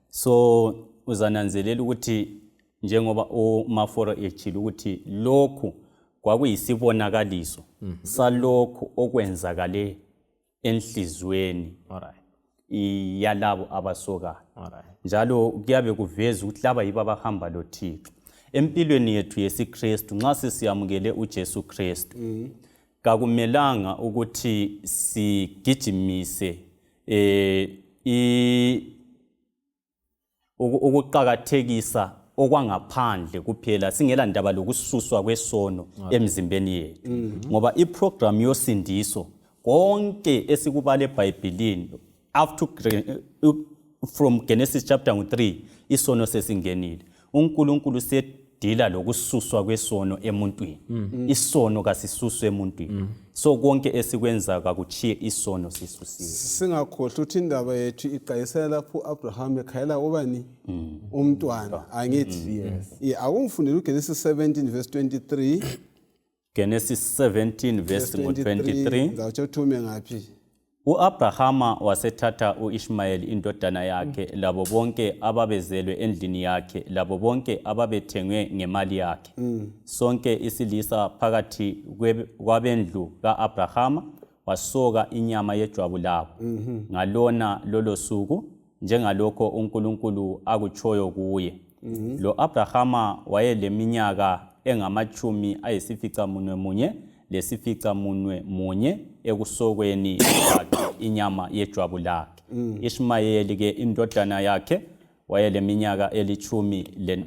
So uzananzelela ukuthi njengoba uMaforo echila ukuthi lokhu kwakuyisibonakaliso salokho okwenzakale enhlizweni yalabo abasokayo. Njalo kuyabe kuveza ukuthi laba yibo abahamba loThixo empilweni yethu yesiKristu. Nxa sisiyamukele uJesu Kristu kakumelanga ukuthi sigijimise ukuqhakathekisa okwangaphandle kuphela singela ndaba lokususwa kwesono emzimbeni yethu. Ngoba iprogram yosindiso konke esikubale eBhayibhelini from Genesis chapter 3 isono sesingenile. uNkulunkulu dila lokususwa kwesono emuntwini. Isono kasisuswe emuntwini. So konke esikwenza kakuchiye isono sisusiwe. Singakhohlwa ukuthi indaba yethu iqayisela lapho Abraham ekhayela ubani umntwana angithi akungifundela uGenesis 17 verse 23. Genesis 17 verse 23. Ngawutsho uthume ngaphi? U-Abrahama wasethatha u-Ishmayeli indodana yakhe labo bonke ababezelwe endlini yakhe labo bonke ababethengwe ngemali yakhe. Sonke isilisa phakathi kwabendlu ka-Abrahama wasoka inyama yejwabu labo. Ngalona lolo suku njengalokho uNkulunkulu akutshoyo kuye. Lo Abrahama wayeleminyaka engamachumi ayisificamunwemunye lesificamunwemunye ekusokweni kwakhe inyama yejwabu lakhe. Ishmayeli ke indodana yakhe wayeleminyaka elithumi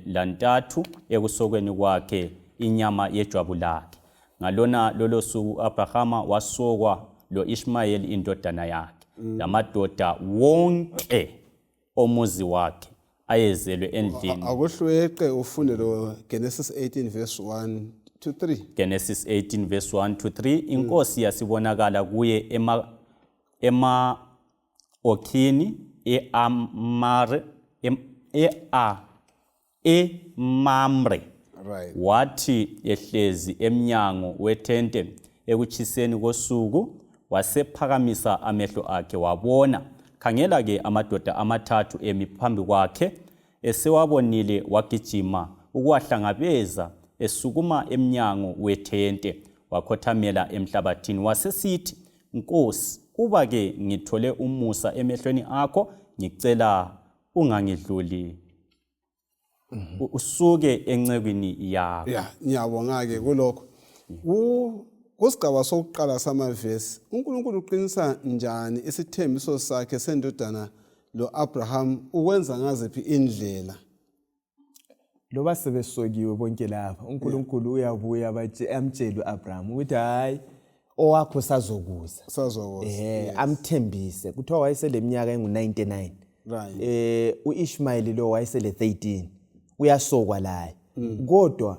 lantathu ekusokweni kwakhe inyama yejwabu lakhe. Ngalona lolo suku Abrahama wasokwa lo Ishmayeli indodana yakhe. Lamadoda wonke omuzi wakhe ayezelwe endlini. Akuhlweqe ufunde lo Genesis 18 verse 1 to 3. Genesis 18 verse 1 to 3. Inkosi yasibonakala kuye Okhini Mamre. Right. Wathi ehlezi emnyango wethente ekuchiseni kosuku wasephakamisa amehlo akhe wabona. Khangela ke amadoda amathathu emi phambi kwakhe, esewabonile wagijima ukuwahlangabeza, esukuma emnyango wethente wakhothamela emhlabathini wasesithi, Nkosi, kuba ke ngithole umusa emehlweni akho, ngicela ungangidluli usuke encekweni yakho. Ngiyabonga ke kulokho. Kusigaba sokuqala samavesi, uNkulunkulu uqinisa njani isithembiso sakhe sendodana lo Abraham ukwenza ngaziphi indlela? Loba sebesokiwe bonke lapha uNkulunkulu uyabuya amtshele uAbraham ukuthi hayi owakho sazokuza. Amthembise kuthiwa wayeseleminyaka engu99. Right. uIshmayeli lo wayesele 13 uyasokwa laye. Kodwa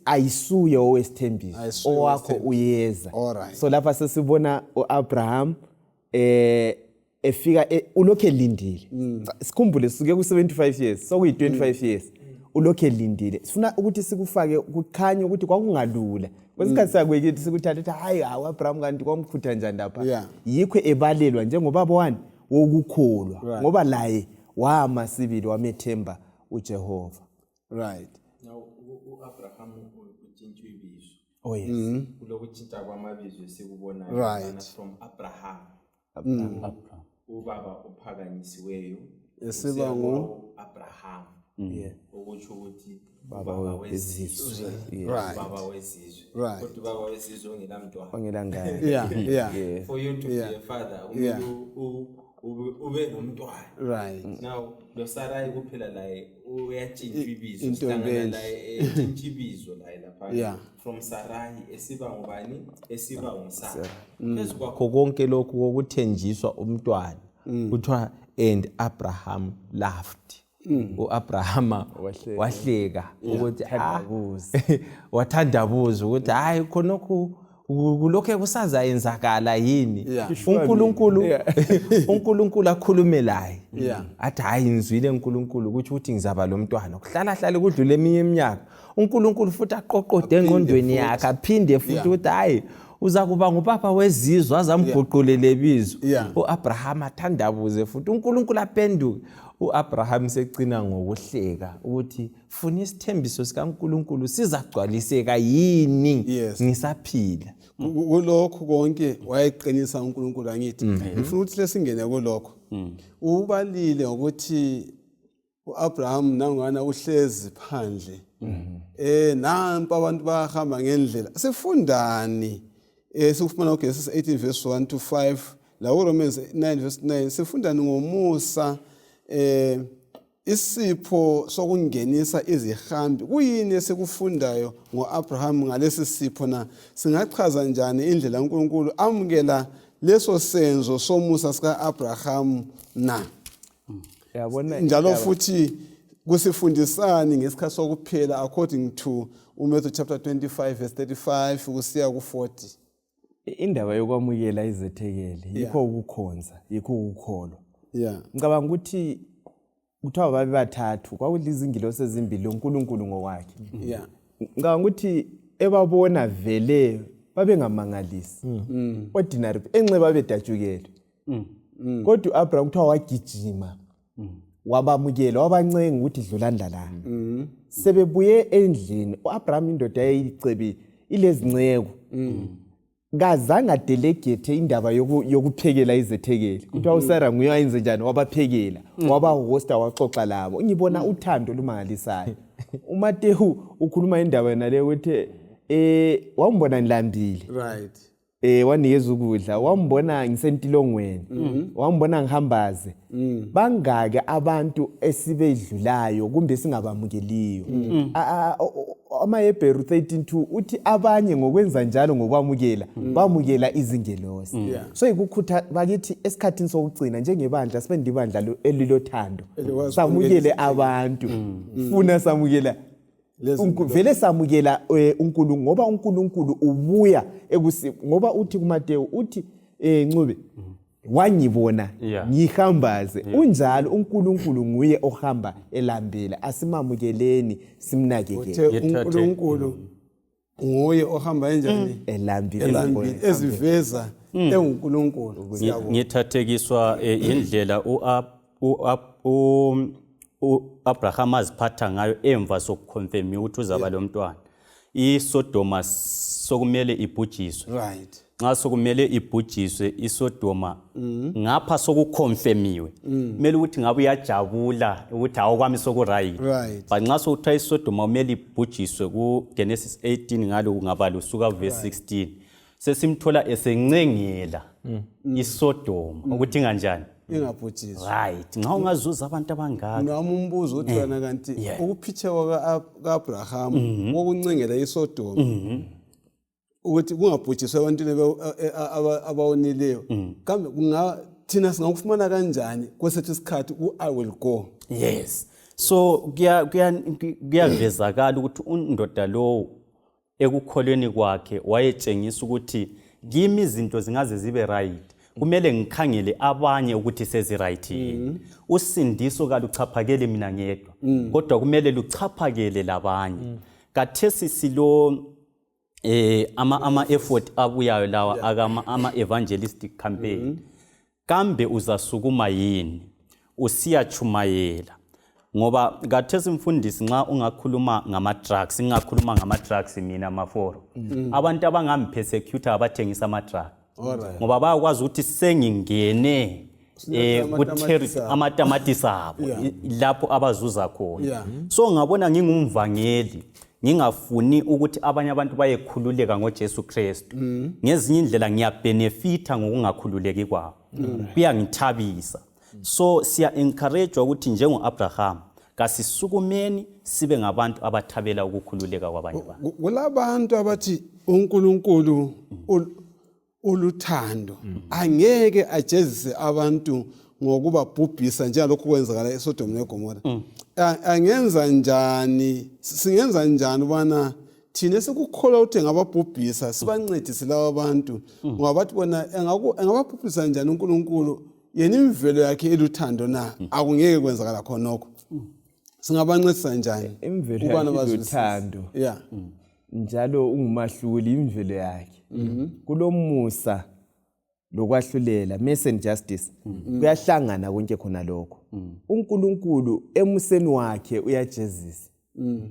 ayisuye owesithembiso owakho uyeza. So lapha sesibona uAbraham efika ulokhe lindile. Sikhumbule suke ku75 years sokuyi25 years ulokhe lindile. Sifuna ukuthi sikufake kukhanya ukuthi kwakungalula. Kwesikhathi sakwekithi sikuthatha ukuthi hayi uAbraham kanti kwamkhutha njani lapha. Yikho ebalelwa njengobaba wani wokukholwa ngoba laye wamasibili wamethemba uJehova. Right. Now uAbraham utshintsha ibizo. Oh yes. Kulokutshintsha kwamabizo esikubona from Abraham. Ubaba uphakanyisiweyo esiba Abraham. Ukuthi ukuthi baba wezizwe. Baba wezizwe. Kodwa baba wezizwe ongelamntwana. Ongelangane. For you to be a father, ube nomntwana. Right. Now lo Sarai kuphela la uyatshintsha ibizo sihlangana la etshintsha ibizo la lapha from Sarai esiba ngubani esiba ngumsara. Phezukho konke lokhu kokuthenjiswa umntwana kuthiwa and Abraham laughed. uAbrahama wahleka ukuthi wathandabuza ukuthi hayi khonokho kulokho kusazayenzakala yini. uNkulunkulu akhulume laye athi hayi ngizwile uNkulunkulu ukuthi ngizaba lo mntwana kuhlala kudlule eminye iminyaka. uNkulunkulu futhi aqoqode engqondweni yakhe aphinde futhi ukuthi hayi uza kuba ngubaba wezizwe azamguqulele ibizo. uAbraham athandabuze futhi uNkulunkulu aphenduke. uAbraham secina ngokuhleka ukuthi funa isithembiso sikaNkulunkulu sizagcwaliseka yini ngisaphila. Kulokho konke wayeqinisa uNkulunkulu angithi. Ngifuna ukuthi lesingene kulokho. Ubalile ukuthi uAbraham nangana uhlezi phandle. Nampa abantu bahamba ngendlela. Sifundani sikufuna uGenesis 18 verse 1 to 5 la uRomans 9 verse 9 sifundani ngomusa isipho sokungenisa izihambi. Kuyini esikufundayo ngoAbraham ngalesi sipho na singachaza njani indlela uNkulunkulu amukela leso senzo somusa sikaAbraham na? Yabona Njalo futhi kusifundisani ngesikhathi sokuphela according to Matthew chapter 25 verse 35 kusiya ku-40? Indaba yokwamukela izethekeli yikho ukukhonza, yikho ukukholwa. Yeah. Ngicabanga ukuthi kuthiwa babe bathathu kwakulizingilosi ezimbili uNkulunkulu ngokwakhe. Yeah. Ngicabanga ukuthi ebabona vele babengamangalisi. Ordinary enxe babedatshukele. Kodwa uAbraham kuthiwa wagijima. Wabamukela wabancenga ukuthi dlulanda la. Sebebuye endlini uAbraham indoda yayicebi ilezinceko. Ngazange adelegate indaba yokuphekela izethekeli. Kuthiwa uSarah nguye ayenze njani wabaphekela, wabahosta waxoxa labo. Ngibona uthando lumangalisayo. uMateyu ukhuluma indaba yena le ukuthi wambona nilambile. Right. Wanikeza ukudla, wambona ngisentilongweni, wambona ngihambaze. Bangake abantu esibedlulayo kumbe singabamukeliyo. AmaHebheru 13:2 uthi abanye ngokwenza njalo ngokwamukela bamukela izingelosi. So ikukhutha bakithi esikhathini sokugcina njengebandla sibende ibandla elilothando. Samukele abantu. Funa samukela vele samukela uNkulunkulu ngoba uNkulunkulu ubuya ngoba uthi kuMateyu uthi Ncube wanyibona ngihambaze. Unjalo uNkulunkulu nguye ohamba elambela, asimamukeleni simnakekele. uNkulunkulu nguye ohamba enjani elambile eziveza enguNkulunkulu. Ngithathekiswa indlela uAbraham aziphatha ngayo emva sokuconfirm ukuthi uzaba lo mntwana. ISodoma sokumele ibhujiswe. Right. Nxa sokumele ibhujiswe iSodoma ngapha sokuconfirmiwe. Kumele ukuthi ngabe uyajabula ukuthi awukwami soku-right. Right. But nxa sokuthiwa iSodoma kumele ibhujiswe kuGenesis 18 ngalo kungabala usuka verse 16. Sesimthola esencengela iSodoma ukuthi kanjani ingabhujiswa. Right. Nxa ungazuza abantu abangaka. Nami umbuzo uthi wena kanti ukuphitheka kaAbraham wokuncengela iSodoma ukuthi kungabhujiswa abantwana abawonileyo. Kambe thina singakufumana kanjani kwesethu isikhathi I will go? Yes. So kuyavezakala ukuthi undoda lo ekukholweni kwakhe wayetshengisa ukuthi kimi izinto zingaze zibe right. Kumele ngikhangele abanye ukuthi sezi right yini. Usindiso kaluchaphakele mina ngedwa. Kodwa kumele luchaphakele labanye. Kathesi silo ama effort abuyayo lawa ama evangelistic campaign. Kambe uzasukuma yini? Usiyachumayela. Ngoba kathesi mfundisi nxa ungakhuluma ngama drugs, ngingakhuluma ngama drugs mina maforo. Abantu abangampersecute abathengisa ama drugs. Ngoba bayakwazi ukuthi sengingene amatamatisi abo lapho abazuza khona. So ngabona ngingumvangeli ngingafuni ukuthi abanye abantu bayekhululeka ngoJesu Kristu. Ngezinye indlela ngiyabenefita ngokungakhululeki kwabo. Kuyangithabisa. So siya encourage ukuthi njengoAbraham kasisukumeni sibe ngabantu abathabela ukukhululeka kwabanye abantu. Kulabantu abathi uNkulunkulu uluthando angeke ajezise abantu ngokubabhubhisa njengalokho kwenzakala eSodoma neGomora. Angenza njani singenza njani ubana thina sikukholwa ukuthi ngababhubhisa sibancedise labo abantu ngoba bathi bona engababhubhisa njani uNkulunkulu yena imvelo yakhe eluthando na akungeke kwenzakala khonokho. Singabancedisa njani imvelo yakhe eluthando? Yeah. Njalo ungumahluli imvelo yakhe. Kulomusa lokwahlulela, mercy and justice. Kuyahlangana konke khona lokho. uNkulunkulu emuseni wakhe uyajezisa.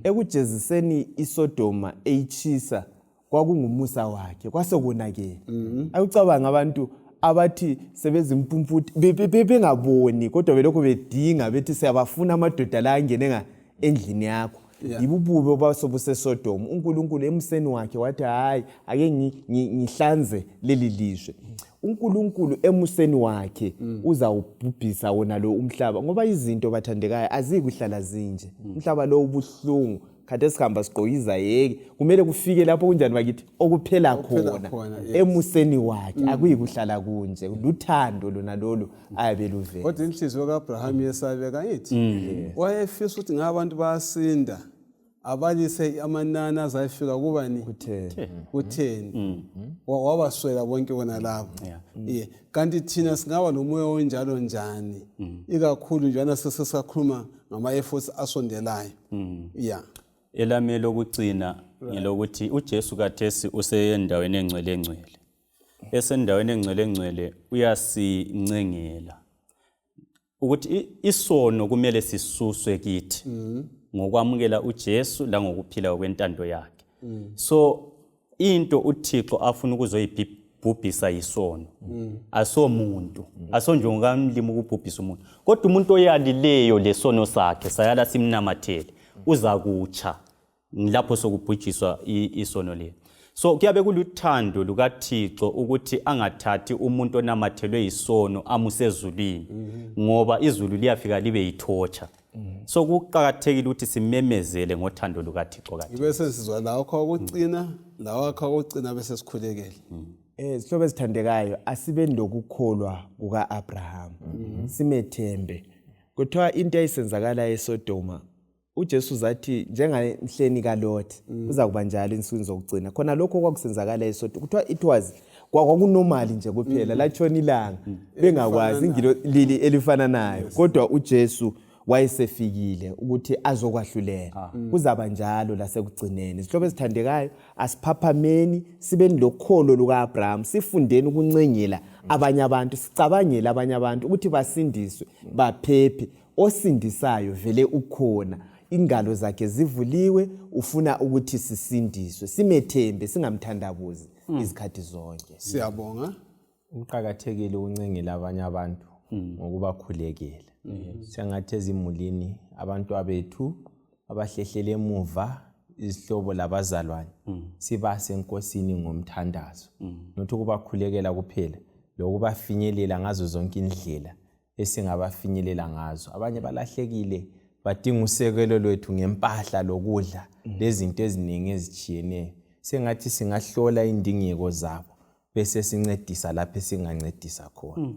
Ekujeziseni iSodoma eyichisa kwakungumusa wakhe kwasekonakele. Akucabanga abantu abathi sebezimpumputhe bengaboni kodwa belokho bedinga bethi siyabafuna amadoda la angene endlini yakho. Ibubube obasobuseSodoma. uNkulunkulu emuseni wakhe wathi hayi ake ngihlanze leli lizwe. uNkulunkulu emuseni wakhe uzawubhubhisa wona lo umhlaba ngoba izinto bathandekayo azikuhlala zinje. Umhlaba lo ubuhlungu kade sikhamba sigqoka izayeke kumele kufike lapho kunjani bakithi okuphela khona emuseni wakhe akuyikuhlala kunje luthando lona lolu ayabe luvela. Kodwa inhliziyo kaAbraham yesabeka yithi wayefisa ukuthi ngabantu bayasinda abalise amanani azayifika kubani kutheni wabaswela bonke bona labo. Kanti thina singaba nomoya onjalo njani ikakhulu njana sesisakhuluma ngama-efforts asondelayo. Elami lokugcina ngelokuthi uJesu kathesi usendaweni engcwele esendaweni engcwele uyasincengela ukuthi isono kumele sisuswe kithi ngokwamukela uJesu la ngokuphila kwentando yakhe. So into uThixo afuna ukuzoyibhubhisa yisono asomuntu asonjongamlimi ukubhubhisa umuntu kodwa umuntu oyalileyo lesono sakhe sayala simnamathele uzakutsha lapho sokubhujiswa isono le. So kuyabe kuluthando lukaThixo ukuthi angathathi umuntu onamathelwe yisono amusezulwini ngoba izulu liyafika libe yithotsha. So kuqakathekile ukuthi simemezele ngothando lukaThixo kathi. Bese sizwa lakho ukucina bese sikhulekele. Sihlobo esithandekayo asibe ndokukholwa kukaAbraham. Simethembe. Kuthiwa into eyisenzakala eSodoma uJesu zathi njengamhleni kaLothi uza kuba njalo insuku zokugcina. Khona lokho kwakusenzakala eSodoma. Kuthiwa it was kwakunormal nje kuphela latshona ilanga bengakwazi ingilo lili elifana nayo kodwa uJesu wayesefikile ukuthi azokwahlulela kuzaba njalo lasekugcineni. Sihlobo esithandekayo asiphaphameni sibe nilokholo lukaAbraham sifundeni ukuncengela abanye abantu sicabangele abanye abantu ukuthi basindiswe baphephe osindisayo vele ukhona ingalo zakhe zivuliwe ufuna ukuthi sisindiswe simethembe singamthandabuzi izikhathi zonke. Siyabonga. Uqhakathekile uncengela abanye abantu ngokubakhulekela. Sengathi ezimulini abantu abethu abahlehlele emuva izihlobo labazalwane sibase enkosini ngomthandazo nothi kubakhulekela kuphela lokubafinyelela ngazo zonke indlela esingabafinyelela ngazo. Abanye balahlekile badinga usekelo lwethu ngempahla lokudla lezinto eziningi ezijiyeneyo. Sengathi singahlola indingeko zabo bese sincedisa lapho singancedisa khona.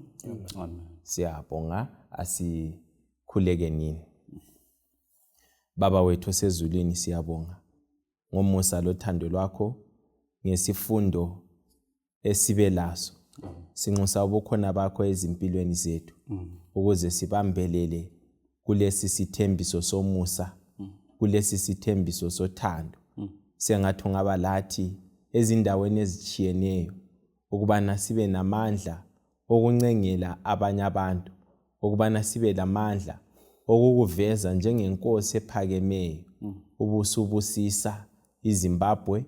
Amen. Siyabonga asikhuleke nini. Baba wethu osezulwini siyabonga ngomusa lothando lwakho ngesifundo esibe laso. Sinxusa ubukhona bakho ezimpilweni zethu ukuze sibambelele kulesi sithembiso somusa kulesi sithembiso sothando. Sengathi ungaba lathi ezindaweni ezijiyeneyo ukubana sibe namandla okuncengela abanye abantu ukubana sibe lamandla okukuveza njengenkosi ephakemeyo ubusubusisa iZimbabwe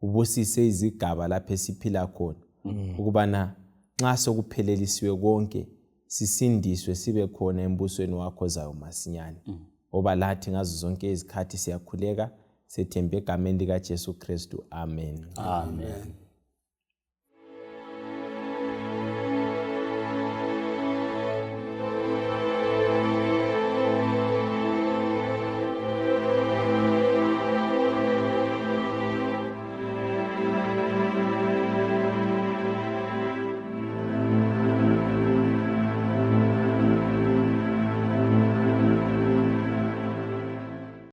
ubusise izigaba lapho esiphila khona ukubana nxa sokuphelelisiwe konke sisindiswe sibe khona embusweni wakho zayo masinyane. Oba lathi ngazo zonke izikhathi siyakhuleka sethembe egameni likaJesu Kristu. Amen. Amen.